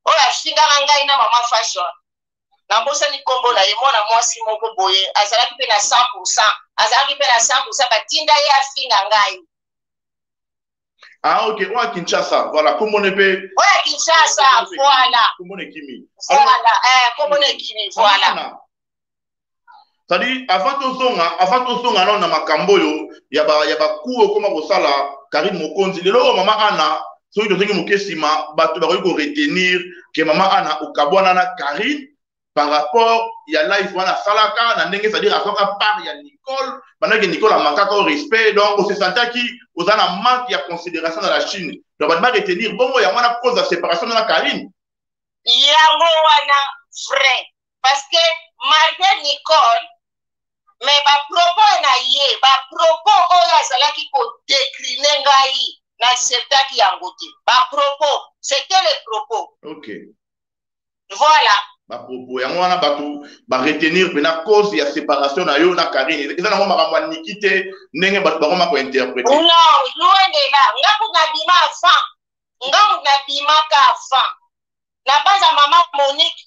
oyo afingaka ngai na mama fashion nabosani nkombo na ye mwana mwasi moko boye azalaki mpe na 100 azalaki mpe na 100 batinda ye afinga ngai. Ah ok, oyo ya Kinshasa, voilà, kombo ne pe. Oyo ya Kinshasa, voilà. Kombo ne kimi. Voilà, eh, kombo ne kimi, voilà. C'est-à-dire avant tozonga nano na makambo oyo ya ba coup okoma kosala Karine Mokonzi lelo oyo mama Ana, soki tozongi moke nsima, bato bakoki koretenir ke mama Ana okabwana na Karine par rapport ya live wana asalaka na ndenge, c'est-à-dire azwaka part ya Nicole bandaki Nicole amankaka au respect, donc osesantaki oza na manque ya considération na la Chine, donc bato baretenir bongo yango wana cause ya séparation na Karine. Yango wana vrai, parce que malgré Nicole, mais bapropos na ye, bapropos oyo azalaki kodécline, ngai naacceptaki yango te. Bapropos, c'était les propos. Voilà. Bapropos yango wana bato baretenir mpena cause ya séparation na yo na Karine eza nango makambo ya Niki te ndenge bato bakoma kointerprete. Non, loin de là. Nga kutu nabima avant, nga mutu nabimaka avant. Nabanza mama Monique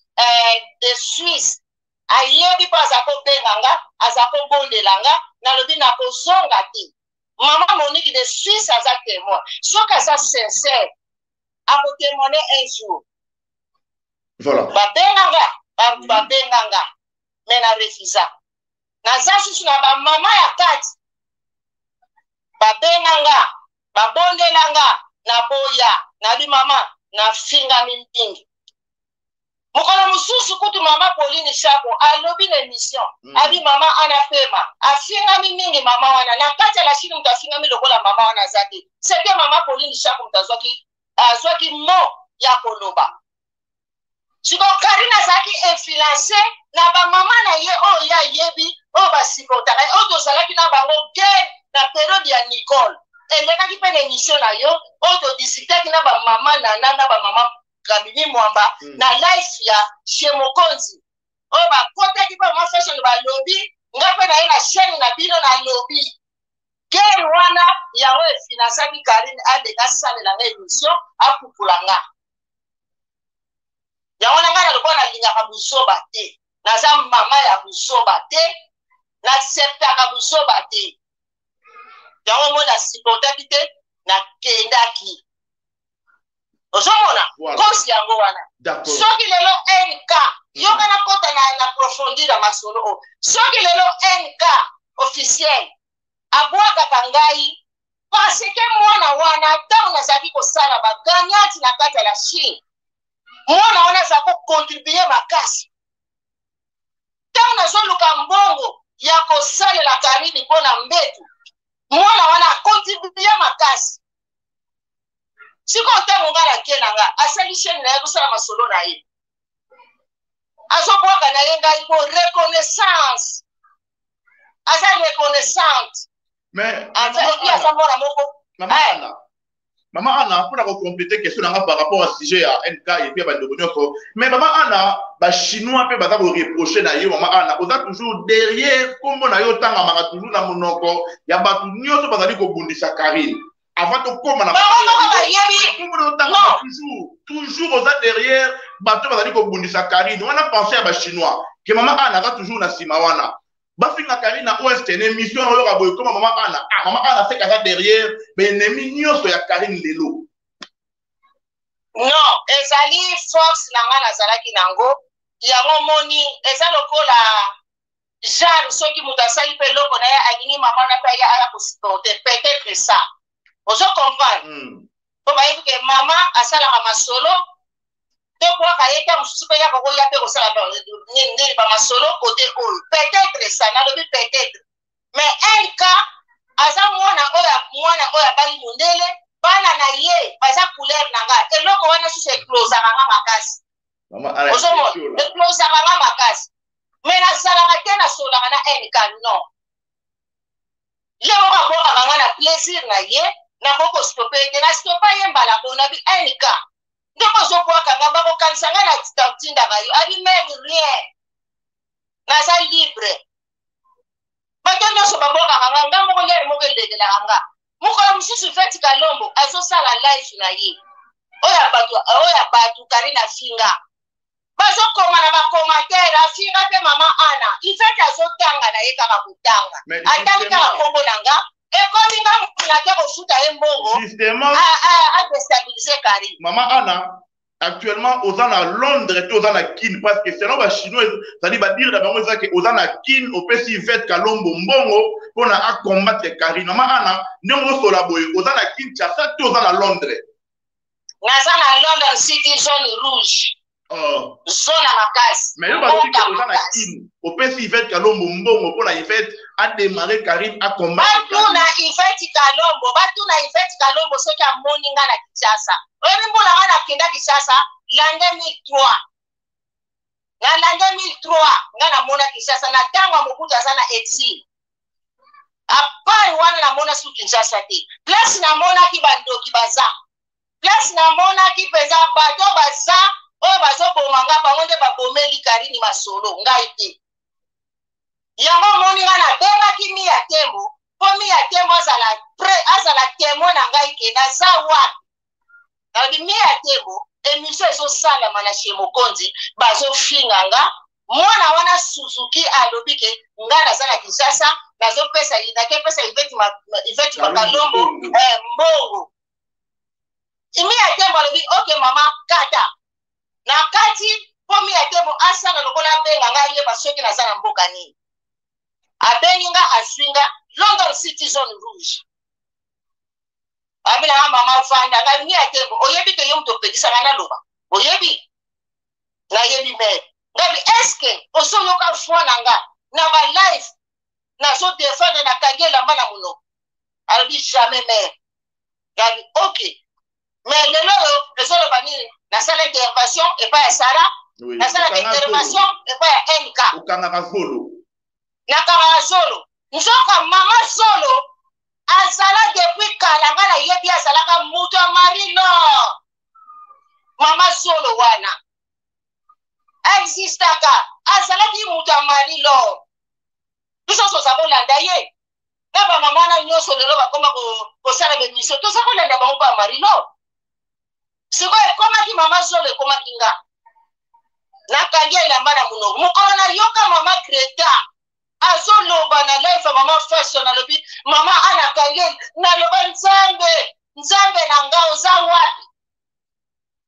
de Suisse ayebi mpo aza kobenga nga, aza kobondela nga, nalobi nakozonga te. Mama Monique de Suisse aza témoin, soki aza sincère akotémoigne un jour. Babenga nga, bato babenga nga, me na refusa. Naza susu na bamama ya kati, babenga nga, babondela nga, naboya. Nabi mama nafingami mingi. Mokolo mosusu kutu mama Pauline Shako alobi na émission, abi mama ana pema afingami mingi. Mama wana na kati ya la Chine, moto afingami lokola mama wana aza te. C'était mama Pauline Shako moto azwaki mo ya koloba. Siko Karine azalaki influence na bamama na ye oyo ye ayebi, oyo basupportaka ye, oyo tozalaki na bango guerre na période ya Nicole elekaki mpe na émission na yo oyo todiskutaki na bamama nana na bamama Kabini Mwamba na live ya chez Mokonzi oyo bakotaki mpe mama fashion balobi nga mpe na ye na chaîne na bino nalobi guerre wana yango efinansaki Karine aleka asalela nga émission apupula nga. Yango na ngai na lokola nalingaka buzoba te, naza mama ya buzoba te, naacceptaka buzoba te. Yango moi nasupportaki te, nakendaki. Ozomona cause yango wana. Soki lelo nk yoka nakota na profondeur ya masolo oyo, soki lelo nk officiel abwakaka ngai parce que mwana wana, ntango nazalaki kosala bagagnante na kati ya la Chine, mwana wana aza kocontribue makasi. Ntango nazoluka mbongo ya kosalela Karine mpo na mbetu. Mwana wana akontribue makasi. Sikoyo ntango ngai nake na nga, asali chaîne na ye, kosala masolo na ye, azobwaka na ye ngai mpo reconnaissance, aza reconnaissante. Mais aza mwana moko. Mama Anna, Mama Anna, mpona kocomplete question na nga par rapport à sujet ya NK et puis ya bandeko nyonso, mais Mama Anna, bachinois mpe baza koreproche na yo. Mama Anna, oza toujours derrière, nkombo na yo otangamaka toujours na monoko ya bato nyonso bazali kobundisa Karine. Avant tokóma na nkombo na otangama toujours, toujours oza derrière bato bazali kobundisa Karine wana. Pensée ya bachinois ke Mama Anna aza toujours na nsima wana, bafinga Karine na Ouest na émission na oyoka boye koma Mama Anna. Ah, Mama Anna seka aza derrière baennemi nyonso ya Karine lelo. Non, ezali force na ngai nazalaki nango yango. Moni eza lokola genre soki moto asali mpe eloko na ye, alingi mama na mpe aya kosupporter, peut-être ça ozo comprendre. Mpo bayebi ke mama asalaka masolo, tobwaka ye ta mosusu mpe yaka koya mpe kosala nini bamasolo kote oyo. Peut-être ça, nalobi peut-être, mais un cas aza mwana oyo, mwana oyo abali mondele, bana na ye baza couleur na nga. Eloko wana susu eclosaka nga makasi, ozomona, eclosaka nga makasi. Mais nasalaka te, nasolaka na NK non. Ye moko abwakaka nga na plaisir na ye, nakoki kostope ye te. Nastopa ye mbala boye, nabi NK, ndenge ozobwaka nga, bakokanisa nga natindaka yo. Abi même rien, naza libre. Bato nyonso babwakaka nga, nga moko lere moko elekelaka nga. Mokolo mosusu Feti Kalombo azosala live na ye oyo ya bato, oyo ya bato Karine afinga, bazokoma na bacommentaire, afinga mpe Mama Ana. Ivete azotanga na ye kaka kotanga, atangi kaka nkombo na nga, ekomi nga motu nake kofuta ye mbongo adestabilize Karine. Mama Ana, actuellement oza na Londres to oza na Kin? Parce que selon bachinois, c'est-à-dire badire na bango eza ke oza na Kin, opesi Ivete Kalombo mbongo mpona acombattre Karine. Mama Ana, ndenge osola boye, oza na Kinshasa to oza na Londres? Naza na London City, zone rouge. Oh. Zone makasi. Mais yo balobi ke oza na Kin, opesi Ivete Kalombo mbongo mpona Ivete adémarre Karine, acombattre. Batuna Ivete Kalombo, batuna Ivete Kalombo soki amoni nga na Kinshasa. Oyebi mbula nga nakenda Kinshasa l'an 2003. Na l'an 2003 nga namona Kinshasa na ntango ya Mobutu aza na exil. Apart wana namona su Kinshasa te. Place namonaki bandoki baza, place namonaki mpenza bato baza oyo bazoboma nga, bango nde babomeli Karini masolo, ngai te. Yango omoni nga nabengaki Miya Tembo mpo Miya Tembo azala pre, azala témoin na ngai ke naza wapi. Nalobi, Miya Tembo, émission ezosalama na chez Mokonzi, bazofinga nga. Mwana wana Suzuki alobi ke nga naza na Kinshasa, nazopesa, nakepesa Ivete Makalombo mbongo. Miya Tembo alobi, ok mama, kata na kati mpo Miya Tembo asala lokola abenga nga, ayeba soki naza na mboka nini. Abengi nga, azwi nga London City, zone rouge. Abelanga, mama vanda. Ngai, Miya Tembo, oyebi ke yo moto opekisaka naloba? Oyebi, nayebi mere. Ngabi, eske ozoyoka foi na nga na balive nazodefendre, nakangi elamba na monoko? Alobi, jamais mere. Ngabi, ok, mais lelo oyo ezoloba nini? Nasala intervention epai ya Sara, nasalaka intervention epai ya NK. Okangaka zolo. Nakangaka zolo. Nzoka mama zolo azala depuis kala, nga nayebi azalaka moto ya Marie Lor. Mama zolo wana existaka, azalaki moto ya Marie Lor. Biso toza kolanda ye na bamama wana nyonso lelo bakoma kosala bemission, toza kolanda bango mpo ya Marie Lor. Sikoyo ekomaki mama zolo, ekomaki nga nakangi elamba na monoko. Mokolo nayoka mama Greta azoloba na live ya mama Fashion, alobi mama Ana akangi, naloba, Nzambe, Nzambe na nga oza wapi?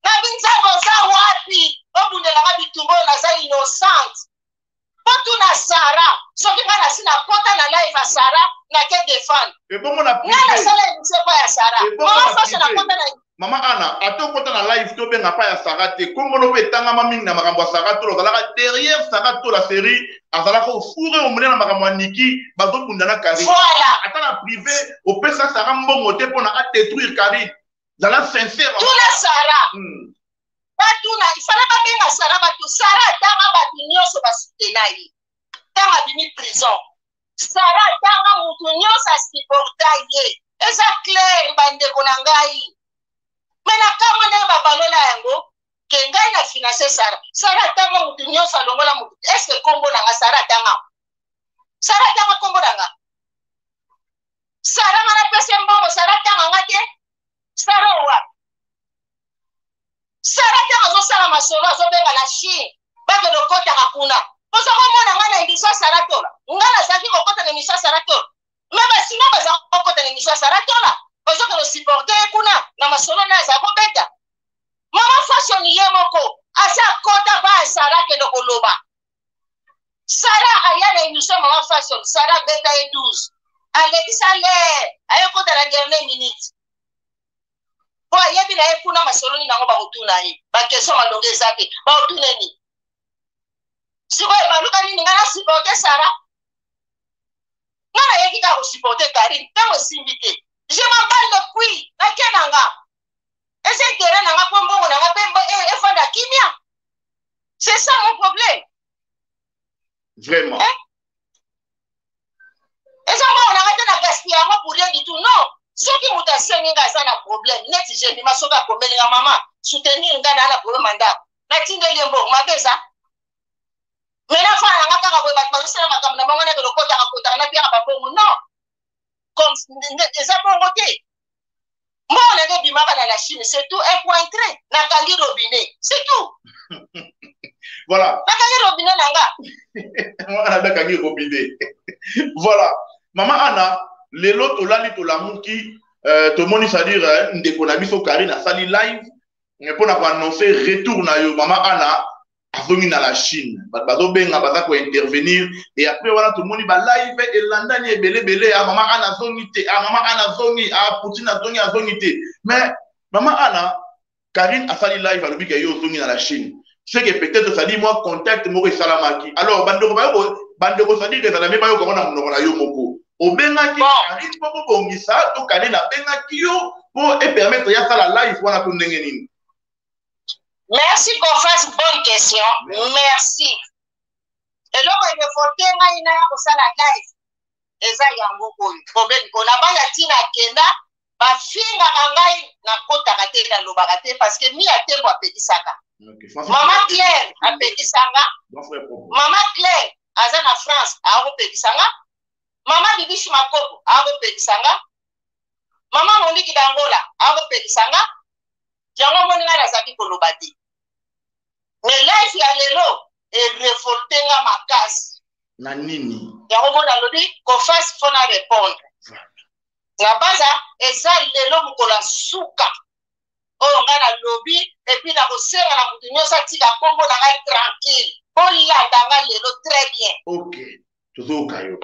Nabi, Nzambe oza wapi? Obundelanga bitumba oyo, naza innocente. Mpo tuna Sara soki ngai nasi nakota na live ya Sara, nake defendre. Ebongo na ngai nasala émission epai ya Sara, mama Fashion, nakota na Mama Ana, ata okota na live tobenga pa ya Sara te, kombono mpe etangama mingi na makambo ya Sara Tola. Ozalaka derrière Sara Tola, série. Azalaka ofure omone na makambo ya Niki, bazobunda na Karine. Voilà. Ata na privé, opesa Sarah mbongo te mpona adétruire Karine. Zala sincère. Tuna Sarah. Batuna, ifala babenga Sarah bato. Sarah atanga bato nyonso basutena ye. Ntango abimi prison. Sarah atanga moto nyonso asupporta ye. Eza clair bandeko na ngai. Me nakamwa ndenge babalola yango ke ngai na finance Sarah. Sarah atanga moto nyonso alongola moto. Est-ce que kombo na nga Sarah atanga? Sarah atanga kombo na nga. Sarah nga napesi ye mbongo, Sarah atanga nga te. Sarah owa. Sarah ntango azosala masolo azobenga na Chine, bakende okotaka kuna. Oza komona nga na émission Sarah Tola. Nga nazalaki kokota na émission Sarah Tola. Me basino baza kokota na émission Sarah Tola. Bazokende osupporte ye kuna na masolo naye aza kobeta. Mama Fashion ye moko aza akota ba ya Sarah akende koloba. Sarah aya na émission Mama Fashion, Sarah beta ye 12. Alekisa l'heure, aye kota na dernière minute. Po ayebi na ye kuna masolo nini yango bakotuna ye. Ba question malonga eza te. Bakotuna nini? Sikoyo baluka nini nga na supporter Sarah? Nga nayeki kaka kosupporter Karine ntango esimbi te. Je m'en bats le cuit, nake na nga. Eza intérêt na nga po mbongo na nga pe efanda kimia. C'est ça mon problème. Vraiment. Eh? Eza mbongo na nga te na gaspiller yango pour rien du tout. Non. Soki moto asengi nga aza na problème, neti Jemima soki akomeli nga mama, soutenir nga na na problème ya ndako. Natindeli ye mbongo, mabe eza. Mais nafana na nga kaka boye bato bazosala makambo na bango nake lokotaka kotaka napiaka bambongo. Non. Comme eza bongo te. Mbongo na nde ebimaka na la Chine, c'est tout, un point trait. Nakangi robinet, c'est tout. Voilà. Nakangi robinet na nga. Mwana nakangi robinet. Voilà. Mama Anna, lelo tolali tolamuki, tomoni c'est-à-dire ndeko na biso Karine asali live mpona koannoncer retour na yo Mama Anna azongi na la Chine. Bato bazobenga baza kointervenir et après wana tomoni ba live elandani ebele ebele, ah Mama Anna azongi te, ah Mama Anna azongi, ah Poutine azongi, azongi te. Mais Mama Anna, Karine asali live alobi ke yo ozongi na la Chine. C'est que peut-être ça dit moi contact moko esalamaki. Alors bandeko bayo bandeko ça dit que ezala me bayoka ngo na monoko na yo moko. Obengaki Karine mpo bobongisa to Karine abengaki yo mpo epermettre ya sala live wana to ndenge nini? Merci Kofas, bonne question. Merci. Eloko erevolte ngai naya kosala live eza yango oyo problème ko na bana ntina akenda bafingaka ngai nakotaka te nalobaka te parce que Mia Tembo apekisaka. Okay. Mama Claire apekisanga. Mama Claire aza na France akopekisanga. Mama Bibishi Makoko akopekisanga. Mama Monique Dangola akopekisanga. Yango omoni ngai nazalaki koloba te. Mais life ya lelo erevolte nga makasi. Na nini? Yango moni alobi kofasi fo na répondre. Na baza eza lelo mokolo ya suka oyo ngai nalobi epuis nakosenga na moto nyonso atika nkombo na ngai tranquille. Bolanda ngai lelo très bien. Ok, tozoyoka yo.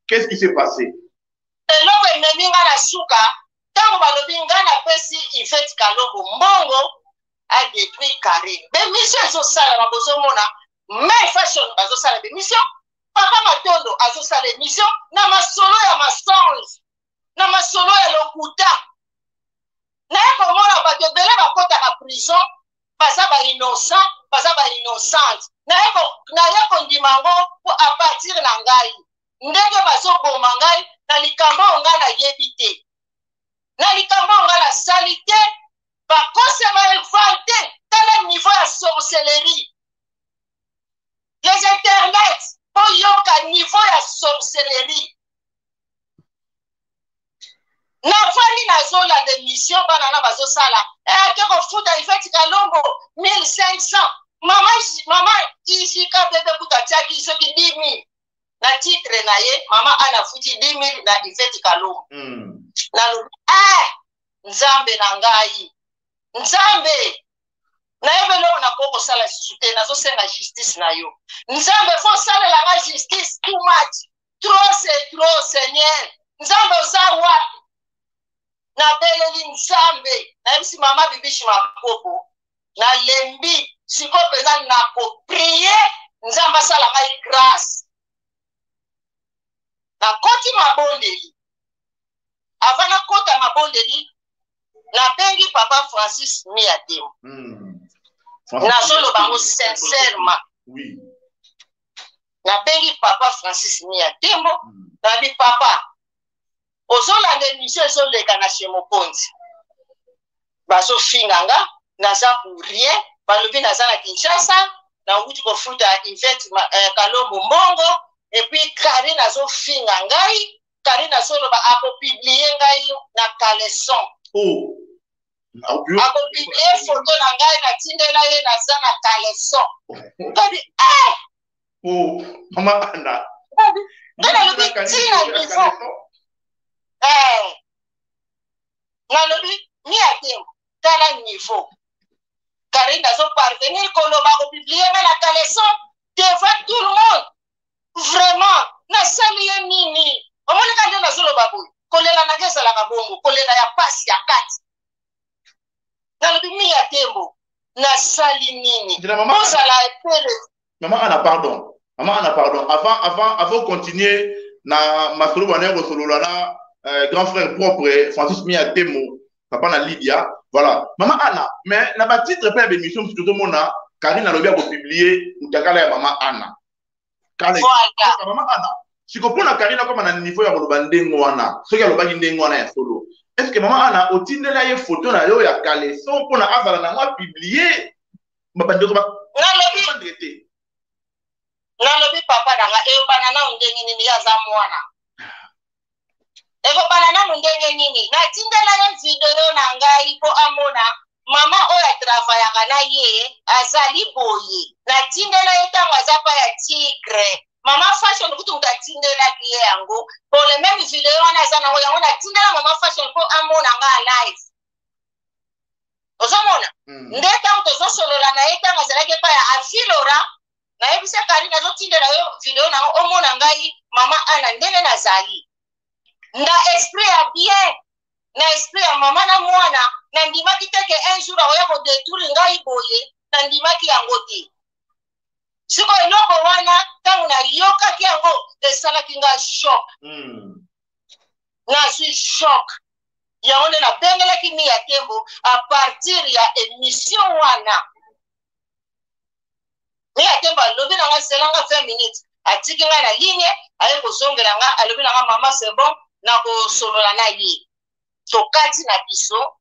Qu'est-ce qui s'est passé? Eloko ememi ngai na suka ntango balobi ngai napesi Yvette Kalombo mbongo a détruit Karine. Bemission ezosalama bozomona May Fashion bazosala bemission, Papa Matondo azosala émission na masolo ya mensonge, na masolo ya lokuta. Naye komona bato ebele bakotaka prison baza ba innocent, baza ba innocente. Naye kondima yango po à partir na ngai ndenge bazoboma ngai na likambo oyo ngai nayebi te, na likambo oyo ngai nasali te, bakose ba invente. Tala niveau ya sorcellerie, les internet boyoka niveau ya sorcellerie. Navandi nazolanda émission bana na bazosala ake kofuta Yvette Kalombo 1500. Mama, mama Ijika bebe kuta atiaki soki 10000 na titre na ye, mama Anna afuti 10000 na Yvette Kalombo. Nalobi Nzambe na ngai, Nzambe nayebi eloko nakoki kosala lisusu te, nazosenga justice na yo Nzambe, fo osalela nga justice, too much, trop c'est trop, Seigneur Nzambe oza wapi? Nabeleli Nzambe, nayebisi mama Bibishi Makoko, nalembi sikoyo mpenza nakoprie Nzambe. asala ngai grâce. Nakoti mabondeli. Avant nakota mabondeli, nabengi papa Francis Miyatemo. Nazoloba yango sincèrement. Oui. Nabengi papa Francis Miyatemo, nabi papa, ozolanda émission ezoleka na chez Mokonzi. Bazofinga nga, naza pour rien, balobi naza na Kinshasa, nauti kofuta Yvette Kalombo mbongo, et puis Karine azofinga ngai, Karine azoloba akopublie ngai na caleçon. Oh. Akopublie photo na ngai, natindela ye naza na caleçon. Ngabi, eh! Oh, mama Anna. Ngai nalobi ntina niveau. Eh. Nalobi mi atembo, tala niveau. Karine azo parvenir koloba akopublie ngai na caleçon devant tout le monde. Vraiment, nasali ye nini? Omoni ka nde nazoloba boye, kolela na ngai ezalaka bongo, kolela ya pasi ya kati. Nalobi mi ya tembo, nasali nini? Ozala epele. Maman Anna, pardon. Maman Anna, pardon. Avant continuer na masolo bana kosolola na grand frère propre Francis Mia Temo, papa na Lydia. Voilà. Maman Anna, mais na ba titre pe ya émission surtout mona Karine alobi ko publier mutakala ya Maman Anna. Kala voilà. Maman Anna, siko pona Karine akoma na niveau ya koloba ndenge wana, soki alobaki ndenge wana ya solo. Est-ce que Maman Anna otindela ye photo na yo ya caleçon pona azala na ngo publier? Bandeko ba nalobi te. Nalobi papa na nga eyobana nanu ndenge nini, ye aza mwana. Ekobana nanu ndenge nini? Natindela ye video na ngai mpo amona mama oyo atravayaka na ye azali boye. Natindela ye ntango aza pa ya Tigre. Mama Fashion kutu moto atindelaki ye yango. Pour le même video wana aza nango yango, natindela mama Fashion mpo amona nga live. Ozomona? Nde ntango tozosolola na ye, ntango azalaki epai ya Afilora, nayebisa Karine azotindela yo video nango omona ngai mama Anna ndenge nazali. Na esprit ya bien, na esprit ya mama na mwana, nandimaki te ke un jour akoya kodétruire ngai boye, nandimaki yango te. Sikoyo eloko wana ntango nayokaki yango esalaki ngai choc. Nazwi choc. Yango nde nabengelaki Mia Tembo à partir ya émission wana. Mia Tembo alobi na ngai zela nga 20 minutes, atiki ngai na ligne, aye kozongela nga, alobi na nga mama c'est bon, nakosolola na ye. Tokati na biso,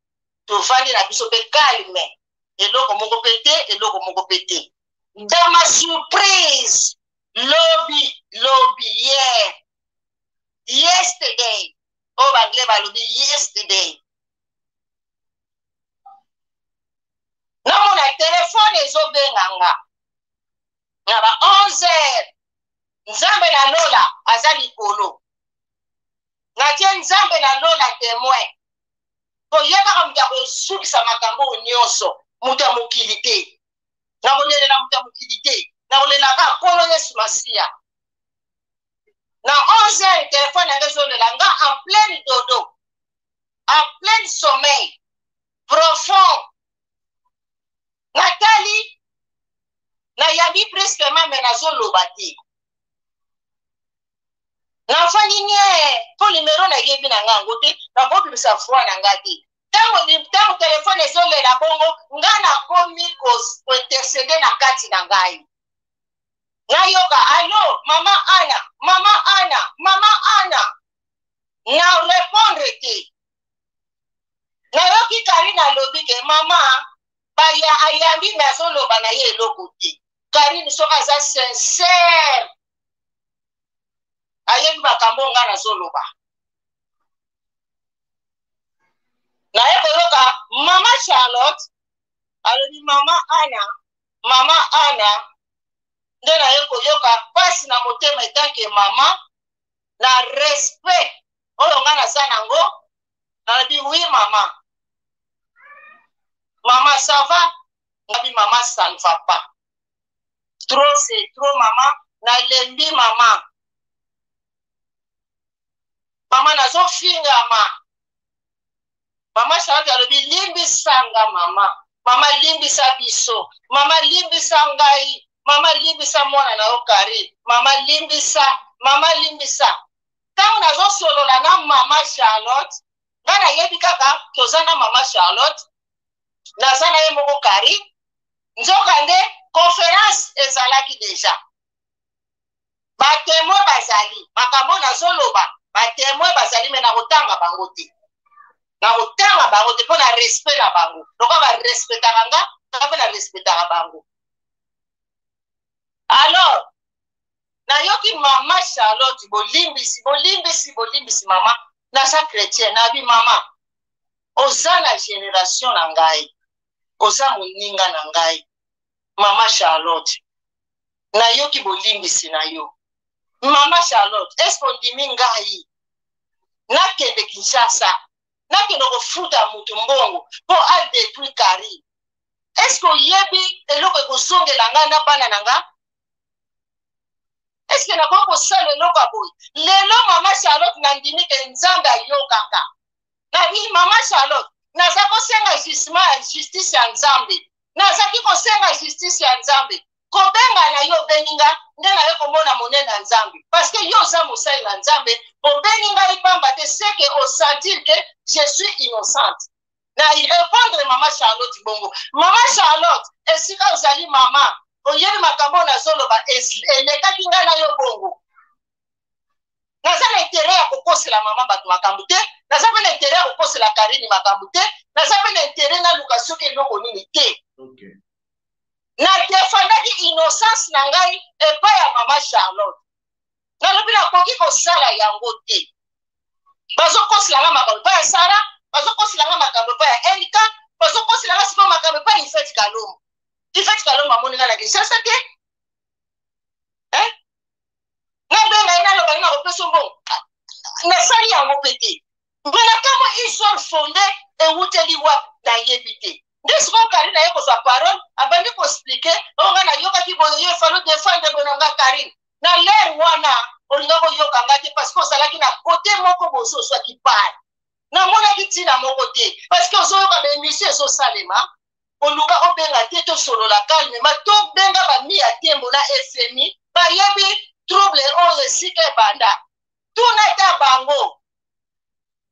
tovandi na biso pe calme, eloko moko pe te, eloko moko pe te. Dans ma surprise, lobi, lobi, hier, yesterday, oyo ba anglais balobi yesterday, namona telefone ezobenga nga na ba 11 heures. Nzambe na lola aza likolo, natie Nzambe na lola témoin, toyebaka moto akosukisa makambo oyo nyonso, moto ya mokili te. Nakolelela moto ya mokili te, nakolelaka Nkolo Yesu Masiya. Na 11 heures telefone yango ezolela nga en pleine dodo, en plein sommeil profond. Natali, nayambi presque mame, nazoloba te, nafandi nye mpo numero nayebi na nga yango te, nakobimisa voix na nga te. Ntango telefone ezolela bongo, nga nakomi kointercede na kati na ngai, nayoka allo mama Anna, mama Anna, mama Anna, na répondre te. Nayoki Karine alobi ke mama baya ayambi me azoloba na ye eloko te. Karine soki aza sincère ayebi makambo nga nazoloba. Naye koyoka mama Charlotte alobi mama Anna, mama Anna, nde naye koyoka pasi na motema etanke mama na respect oyo nga naza nango. Nalobi oui mama. Mama ça va? Ngabi mama ça ne va pas. Trop c'est trop mama, nalembi mama. Mama nazofingama. Mama Charlotte alobi limbisa nga mama. Mama limbisa biso. Mama limbisa ngai. Mama limbisa mwana na yo Karine, mama limbisa, mama limbisa. Ntango nazosolola na mama Charlotte, ngai nayebi kaka toza na mama Charlotte, naza na ye moko Karine. Nzokande conference ezalaki deja, batemoin bazali, makambo nazoloba batemoin bazali, me nakotanga bango te, nakotanga bango te mpo na respect na bango, lokola barespectaka nga, nga mpe na respectaka bango. Alors nayoki mama Charlotte, bolimbisi, bolimbisi, bolimbisi mama, naza chrétien, nabi mama, oza na generation na ngai, oza moninga na ngai, mama Charlotte, nayoki bolimbisi na yo. Mama Charlotte, est-ce ondimi ngai nakende Kinshasa, nakende kofuta motu mbongo mpo adetruire Karine? Est-ce que oyebi eloko ekozongela ngai na bana na nga? Est-ce que nakoki kosala eloko ya boye lelo? Mama Charlotte, nandimi ke Nzambe ayokaka. Nabi mama Charlotte, naza kosenga justement ya justice ya Nzambe, nazaki kosenga justice ya Nzambe. Kobenga na yo, obengi nga nde naye komona monene ya Nzambe, parce que yo oza mosali na Nzambe. Obengi ngai pamba te, c'est que osentir que je suis innocente. Na répondre mama Charlotte bongo. Mama Charlotte, esika ozali mama, oyebi makambo oyo nazoloba, elekaki ngai na yo bongo. Naza na intérêt ya kokosela mama bato makambo te, naza mpe na intérêt ya kokosela Karine makambo te, naza mpe na intérêt naluka soki eloko nini te. Na defandaki innocence na ngai epai ya mama Charlotte. Nalobi nakoki kosala yango te. Bazokosela nga makambo epai ya Sara, bazokosela nga makambo epai ya NK, bazokosela nga sikoyo makambo epai ya Ifeti Kalombo. Ifeti Kalombo amoni nga na Kinshasa te. Eh? Nabenga ye, naloba ye nakopesa mbongo, nasali yango mpe te. Me nakamwa, histoire fonde ewuteli wapi, nayebi te. Nde sikoyo Karine aye kozwa parole, abandi koexplike oyo ngai nayokaki boye, yo efalo defendre boye na nga. Karine, na lere wana olinga koyoka ngai te, parce que ozalaki na kote moko bozo ozwaki part, namonaki ntina moko te, parce que ozoyoka baémission ezosalema, oluka obenga te, tosolola calmement, tobenga bami ya Tembo na FMI, bayebi trouble oyo esika ebanda, tuna ata bango.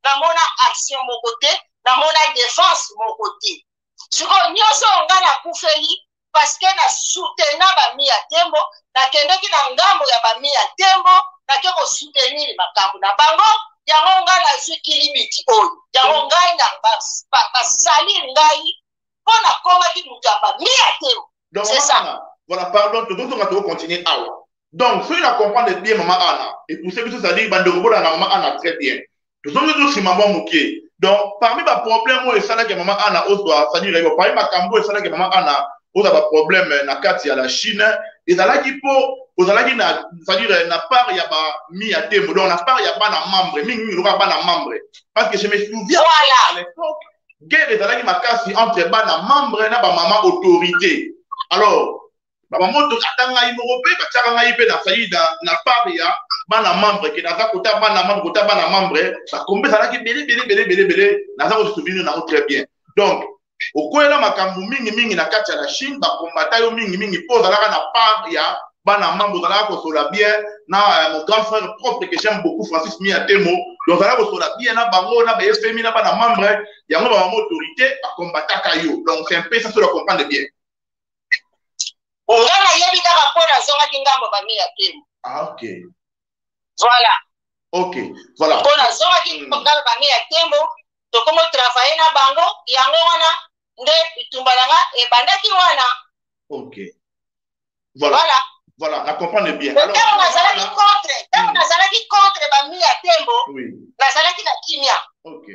Namona action moko te, namona défense moko te. Sikoyo nyonso oyo ngai nakufeli parce que na soutena bami ya Tembo, nakendeki na ngambo ya bami ya Tembo, nake kosoutenir makambo na bango, yango ngai nazwi kilimiti oyo, yango ngai na basalir ngai mpo nakomaki moto ya bami ya Tembo. Donc c'est ça. Voilà, pardon, tozonga, tokocontinue awa. Donc soki na comprendre bien, mama Ana epousse biso, c'est-à-dire bandeko bolanda mama Ana très bien, tozongi to nsima mwa moke. Donc parmi baproblème oyo esalaki mama Ana ozwa, c'est-à-dire parmi makambo oyo esalaki mama Ana ozwa baproblème na kati ya la Chine, ezalaki mpo ozalaki na, c'est-à-dire na part ya bami ya Tembo, donc na part ya bana membre mingimingi, lokola bana membre, parce que je me souviens, voilà, à l'époque guerre ezalaki makasi entre bana membre na bamama autorité. Alors bamama, ata ngai moko mpe batiaka ngai mpe nasali na part ya bana membre, ke naza kota bana membre, kota bana membre, bakombe ezalaki ebele ebele ebele ebele ebele, naza kosouvenir nango très bien. Donc okoyela makambo mingimingi na kati ya la Chine, bakombata yo mingimingi mpo ozalaka na part ya bana membre, ozalaka kosola bien na mon grand frère propre que j'aime beaucoup, Francis Mia Temo. Donc ozalaka kosola bien na bango, na baFMI, na bana membre, yango bamama autorité bakombataka yo. Donc c'est un peu ça, sur comprendre bien. Nga nayebi kaka mpo nazongaki ngambo bami ya Tembo. Ah, ok. Voilà. Ok, voilà. Mpo nazongaki ngambo bami ya Tembo, tokomi travaille na bango, yango wana nde bitumba na nga ebandaki wana. Ok, voilà. Voilà. Voilà, na comprendre bien. Ntango nazalaki contre, ntango nazalaki contre bami ya Tembo, nazalaki na kimia. Ok.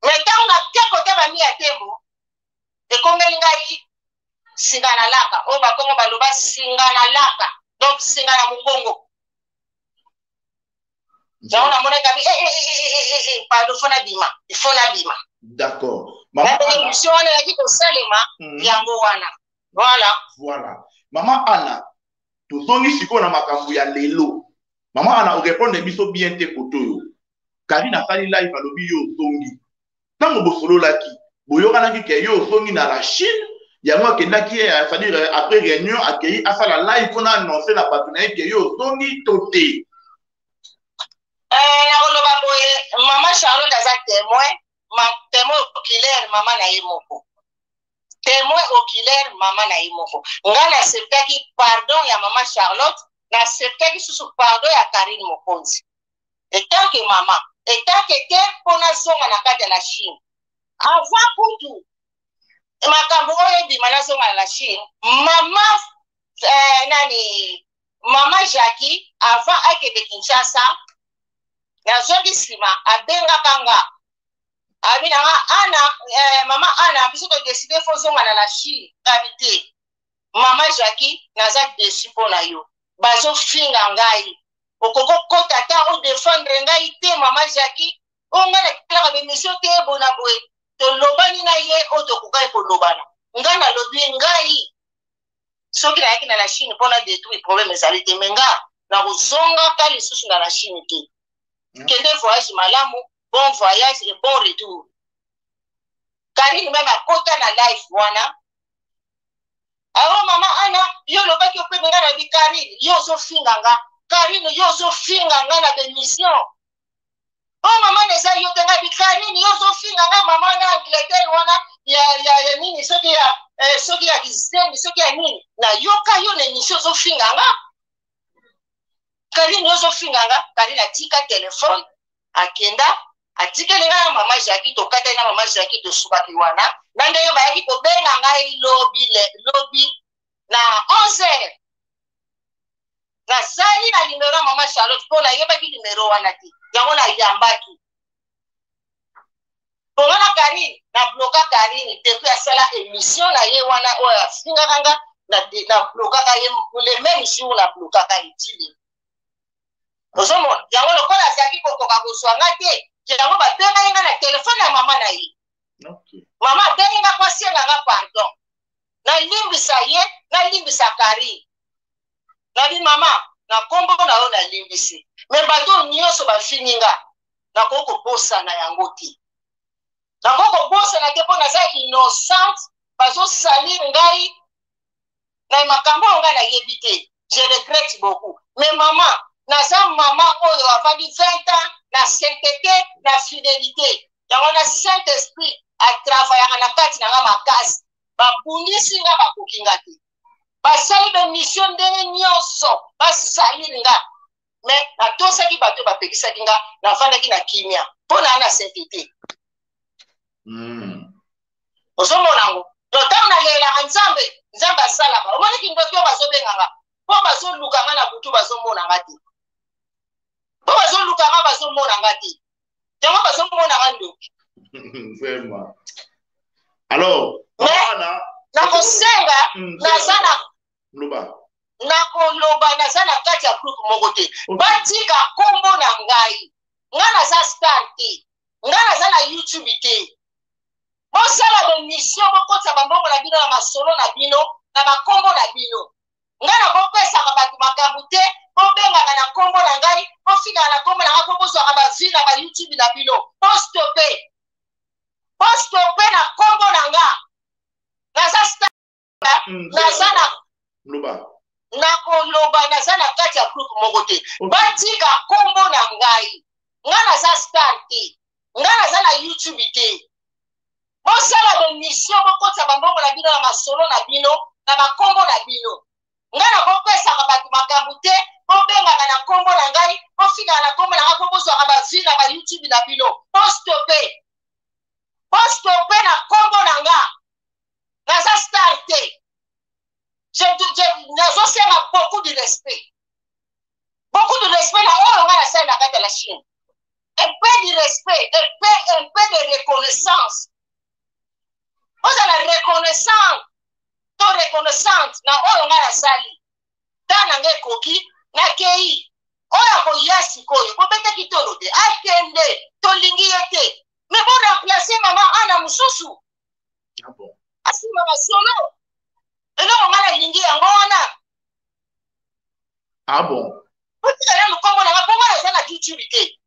Mais ntango nake kote bami ya Tembo, ekomeli ngai singa na laka, oyo bakongo baloba singa na laka, donc singa na mongongo. Yango namonaki abi pardon, fo nabima, il faut nabima. D'accord. Émission wana eyaki kosalema, yango wana, voilà. Voilà, mama Ana, tozongi sikoyo na makambo ya lelo. Mama Ana, orépondre biso bien te. Koto oyo Karine asali live, alobi yo ozongi. Ntango bosololaki, boyokanaki ke yo ozongi na la Chine. Yango akendaki, c'est-à-dire après réunion akei asala live mpona annonce na bato na ye ke yo ozongi to te. Nakoloba boye, mama Charlotte aza témoin, témoin oculaire, mama na ye moko, témoin oculaire, mama na ye moko. Nga naacceptaki pardon ya mama Charlotte, naacceptaki susu pardon ya Karine Mokonzi etant que mama, etant que te mpo nazonga na kati ya la Chine. Avant kutu makambo oyo ebima, nazonga na la Chine, mama nani, mama Jackie, avant akende Kinshasa, nazongi nsima, abengaka nga, abi na nga: "Ana, mama Ana, biso todécider faut ozonga na la Chine." Ngabi te, mama Jackie, naza déçu mpo na yo, bazofinga ngai, okoki okota ata odéfendre ngai te. Mama Jackie, oyo ngai natalaka baémission te, bona boye tolobani na ye oyo tokokaki kolobana. Ngai nalobi, ngai soki nayaki na la Chine mpona détruire, problème ezali te, mais nga nakozongaka lisusu na la Chine te. Kende voyage malamu, bon voyage et bon retour. Karine même akota na live wana: "Awo mama Ana, yo olobaki opemi nga." Nayebi, Karine, yo ozofinga nga. Karine, yo ozofinga nga na baémission oyo. Mama na eza yo te. Ngai bi: "Karine, yo ozofinga nga." Mama na Angleterre wana ya nini, soki ya soki ya kizengi, soki ya nini, nayoka yo na émission, ozofinga nga. Karine, yo ozofinga nga. Karine atika telefone, akenda, atikeli ngai na mama Jacki. Tokatani na mama Jacki, tosukaki wana na ndenge bayaki kobenga ngai lobi, lobi na 11 heures. Nasali na numero ya mama Charlotte mpo nayebaki numero wana te, yango nayambaki mponga na Karine. Nabloka Karine depuis asala émission na ye wana oyo afingaka nga. Nablokaka ye le même jour, nablokaka ye tili. Ozomona yango, lokola azalaki kokoka kozwa nga te, yango babengai nga na telefone ya mama na ye. Mama abengi nga po asenga nga pardon, nalimbisa ye, nalimbisa Karine. Nabi: "Mama, na nkombo na yo nalimbisi, mais bato nyonso bafingi nga, nakoki kobosana yango te, nakoki kobosana te mpo naza innocente. Bazosalir ngai na makambo oyo ngai nayebi te. Je regrette beaucoup, mais mama, naza mama oyo avandi 20 ans na sainteté, na fidélité. Yango na Saint Esprit atravaillaka na kati na nga makasi. Babundisi nga, bakoki nga te. Basali baémission ndenge nyonso, basaliri nga, mais natosaki bato bapekisaki nga, navandaki na kimia mpo na na sainteté. Ozomona yango, donc ntango nalelaka Nzambe, Nzambe asalaka. Omoniki ndoki oyo bazobenganga mpo bazoluka nga na butu, bazomona nga te, mpo bazoluka nga, bazomona nga te, yango bazomona nga ndoki. Vraiment, alors Nakosenga, naza na loba. Nakoloba, naza na kati ya groupe moko te. Batika nkombo na ngai. Ngai naza star te, ngai naza na YouTube te. Bosala baémission, bokotisa bambongo na bino na masolo na bino na bakombo na bino. Ngai nakopesaka bato makambo te. Bobengaka na nkombo na ngai, bofingaka na nkombo na ngai mpo bozwaka bavues na baYouTube na bino. Bostopper, bostopper na nkombo na nga. Naza star, naza na loba. Nakoloba, naza na kati ya groupe moko te. Batika nkombo na ngai. Ngai naza star te, ngai naza na YouTube te. Bosala baémission, bokotisa bambongo na bino na masolo na bino na bakombo na bino. Ngai nakopesaka bato makambo te. Bobengaka na nkombo na ngai, bofingaka na nkombo na ngai mpo bozwaka bavues na baYouTube na bino. Bostopper, bostopper na nkombo na nga. Naza star te. Nazosenga beaucoup de respect, beaucoup de respect na oyo ngai nasali na kati ya la Chine. Un peu de respect, un peu de reconnaissance. Ozala reconnaissant to reconnaissante na oyo ngai nasali. Ntango na ngai ekoki, nakei. Oyo akoya sikoyo, bobetaki tolo te, akende, tolingi ye te, mais boremplacer mama Ana mosusu. Ah bon. Asima masolo, eloko ngai nalingi yango wana. Ah bon. Botika nanu nkombo na nga, mpo ngai naza na YouTube te.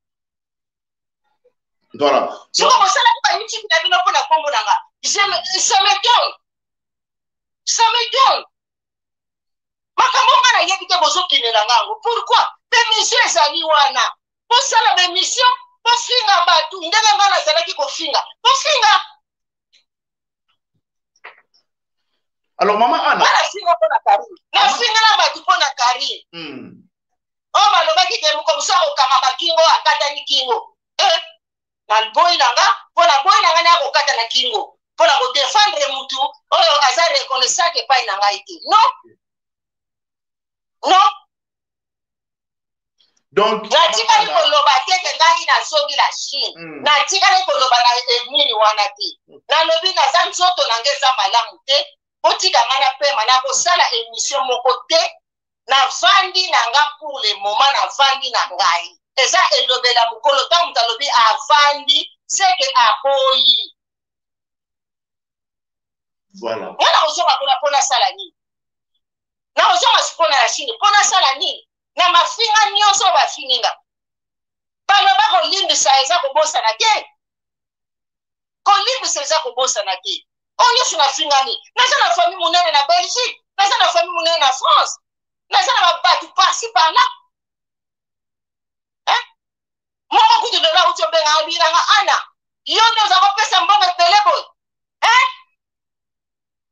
Voilà. Soko bosalaki ba YouTube na bino mpo na nkombo na nga, ça m'étonne. Ça m'étonne. Makambo nga nayebi te, bozokinela nga yango pourquoi? Bemission ezali wana, bosala bemission, bofinga bato ndenge nga nazalaki kofinga, bofinga. Alors mama Anna, nga nafinga mpo na Karine, nafinga na bato mpo na Karine. Oyo balobaki ke mokomosu akokanga bakingo, akatani kingo. Eh, naboyi na nga mpo naboyi na nga naya kokata na kingo mpo na kodefendre mutu oyo aza reconnaissant epai na ngai te. Non, non. Donc natikali koloba te ke ngai nazongi la Chine. Natikali koloba na nini wana te. Nalobi naza nzoto na ngai eza malamu te, botika ngai na pema, nakosala émission moko te. Navandi na nga pour le moment, navandi na ngai. Eza elobela mokolo, ntango moto alobi avandi, seke aboyi. Voilà. Nga nakozonga kuna mpo nasala nini? Nakozonga sikoyo na Chine mpo nasala nini? Na mafinga nyonso oyo bafingi nga, baloba kolimbisa eza kobosana te, kolimbisa eza kobosana te. Oyo nyonso nafingami, naza na famille monene na Belgique, naza na famille monene na France, naza na babato parci par là. Hein? Moko kutu lelo auti obenga, abinanga Ana, yo nde oza kopesa mbongo ebele boye. Hein?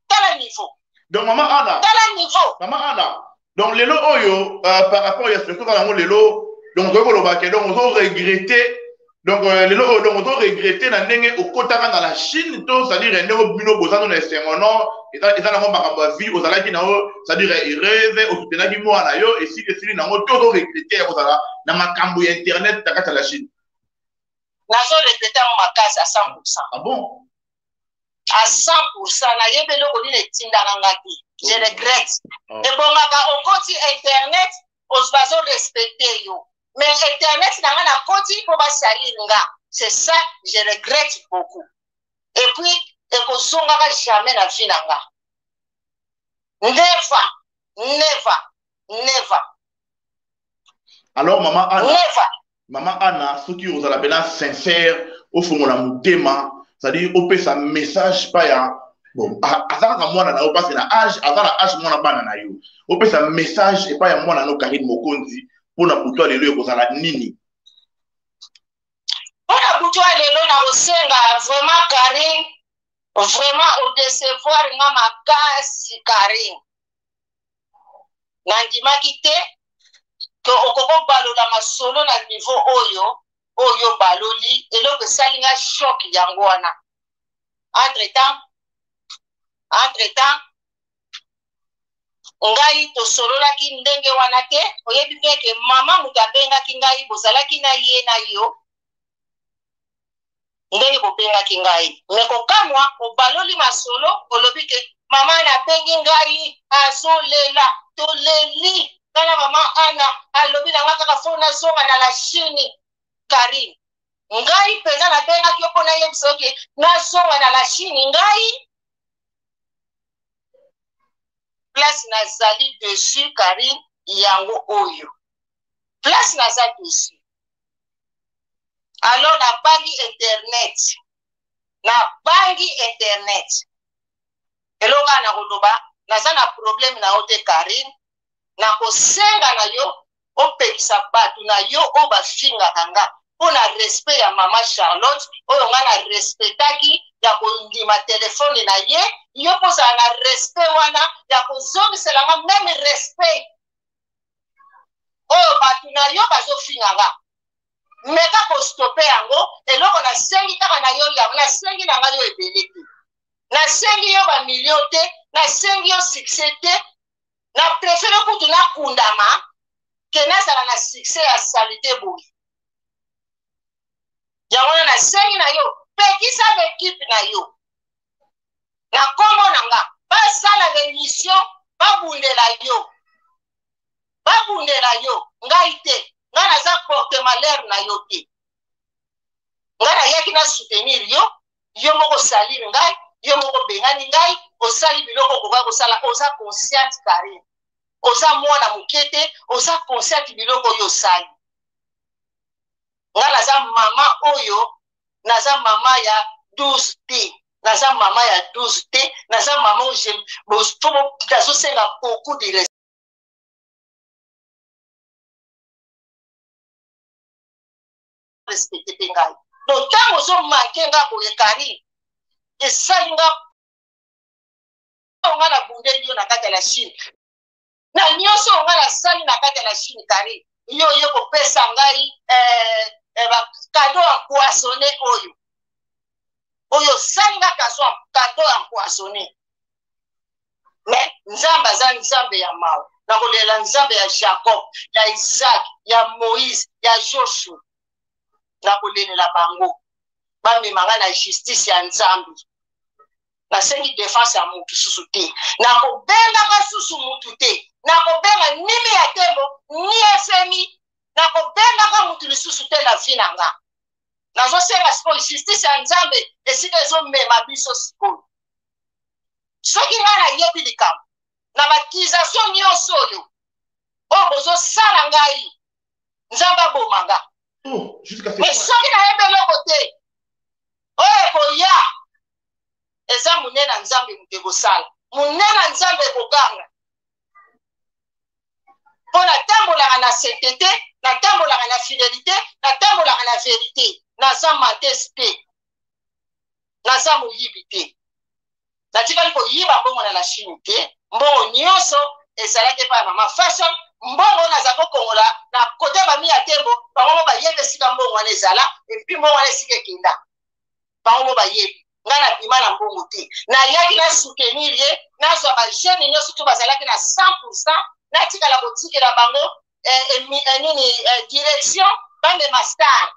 Tala niveau. Donc mama Anna, tala niveau. Mama Anna, donc lelo oyo par rapport ya situation yango lelo, donc okoki koloba ke donc ozo regretter, donc lelo oyo donc ozo regretter na ndenge okotaka na la Chine to, c'est-à-dire ndenge bino boza na esengo, non, eza nango makambo ya vie ozalaki na yo, c'est-à-dire rêve osutenaki mwana yo esili, esili nango, to ozo regretter ya kozala na makambo ya internet na kati ya la Chine? Nazo regretter yango makasi à 100%. Ah bon? À 100%. Nayebi eloko nini etindaka nga te. Je regrette. Ebongaka okoti internet, bazo respecte yo, mais internet na nga nakoti mpo basalir nga. C'est ça, je regrette beaucoup. Et puis ekozongaka jamais na vie na nga. Never, never, never. Alors mama Anna, never. Mama Anna, soki ozala mpena sincère, ofongola motema, c'est-à-dire opesa message pa ya bon, aza kaka mwana na yo, parce que na âge aza na âge mwana bana na yo, opesa message epai ya mwana no Karine Mokonzi mpona butu ya lelo, ekozala nini? Mpona butu ya lelo, nakosenga vraiment Karine, vraiment odecevoir nga makasi. Karine, nandimaki te ke okoki balola masolo na niveau oyo baloli. Eloko esali nga choc yango wana. Entre temps ngai tosololaki ndenge wana te. Oyebi bien ke mama moto abengaki ngai, bozalaki na ye na yo ndenge bobengaki ngai. Me kokamwa, obaloli masolo, olobi ke mama nabengi ngai azolela, toleli tala mama Ana alobi na nga kaka fo nazonga na la Chine. Karine, ngai mpenza nabengaki yo mpo nayebisa oke nazonga na la Chine? Ngai place nazali dessus, Karine, yango oyo place naza dessus. Alors nabangi internet, nabangi internet. Eloko kaka na koloba, naza na problème na yo te Karine. Nakosenga na yo opekisa bato na yo oyo bafingaka nga, mpo na respect ya mama Charlotte oyo nga na respectaki ya kondima telefone na ye. Yo mpo ozala na respect wana ya kozongisela nga meme respect oyo bato na yo bazofinga nga, meka kostope yango. Eloko nasengi kaka na yo yango, nasengi na ngai yo ebele te, nasengi yo bamilio te, nasengi yo succès te. Na préféré kutu nakundama ke nazala na succès ya salite boye. Yango wana nasengi na yo, pekisa baekipe na yo na nkombo na nga basala bemission, babundela yo, babundela yo. Ngai te, ngai naza porte malheur na yo te. Ngai nayaki na soutenir yo, yo moko osalir ngai, yo moko obengani ngai, osali biloko okoka kosala. Oza consciente, Karine, oza mwana moke te, oza consciente biloko oyo osali. Ngai naza mama oyo, naza mama ya 12 te. Naza mama ya 12 te, naza mama nazosenga beaucoup de respecte mpe ngai. Donc ntango ozomake nga boye Karine, esali nga nga nabundeli yo na kati ya la Chine, na nyonso oyo nga nasali na kati ya la Chine. Karine, yo oye kopesa ngai eh, eh, kado empoisonné oyo oyo osali nga kado empoisonné. Mais Nzambe aza Nzambe ya mawa. Nakolela Nzambe ya Jacob, ya Isaac, ya Moïse, ya Joshua. Nakolelela bango bamema nga na justice ya Nzambe. Nasengi defense ya mutu susu te, nakobengaka susu mutu te, nakobenga nimi ya tembo ni FMI, nakobengaka mutu lisusu te na vie na nga. Nazosenga sikoyo justice ya Nzambe esika ezomema biso sikoyo. Soki ngai nayebi likambo na bakizasio nyonso oyo oyo bozosala ngai, Nzambe aboma nga. Oh, mais soki nayebi eloko te, oyo ekoya eza monene na Nzambe, moto ekosala monene na Nzambe ekoganga. Mpo natambolaka na sainteté, natambolaka na fidélité, natambolaka na vérité. Naza mantese te, naza moyibi te, natikali koyiba mbongo na la Chine te. Mbongo nyonso ezalaki epai ya mama Fashion. Mbongo naza kokongola na kote ya bami ya tembo, bango mo bayebi esika mbongo wana ezala, epuis mbongo wana esika ekenda, bango mo bayebi. Ngai nabima na mbongo te, nayaki na soutenir ye, nazwa bajeune nyonso to bazalaki na 100, natikala kotikela bango eh, eh, eh, nini eh, direction bamema star.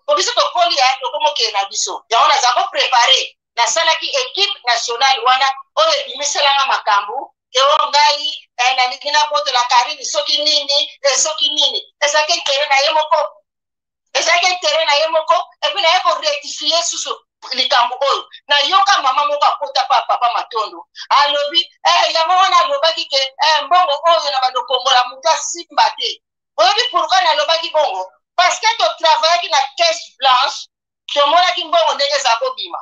Po biso tokoli ya tokomokende na biso yango, naza koprepare. Nasalaki equipe nationale wana oyo ebimiselanga makambo eo ngai eh, nalingi nabotola Karine soki nini eh, soki nini. Ezalaki intere na ye moko, ezalaki intere na ye moko. Epuis naye korectifie susu likambo oyo nayoka mama moko akota pa papa Matondo alobi eh, yango wana alobaki ke eh, mbongo oyo na bando kongola moto asimba te. Oyebi pourkui nalobaki bongo? Parce que totravayaki na caisse blanche, tomonaki mbongo ndenge eza kobima.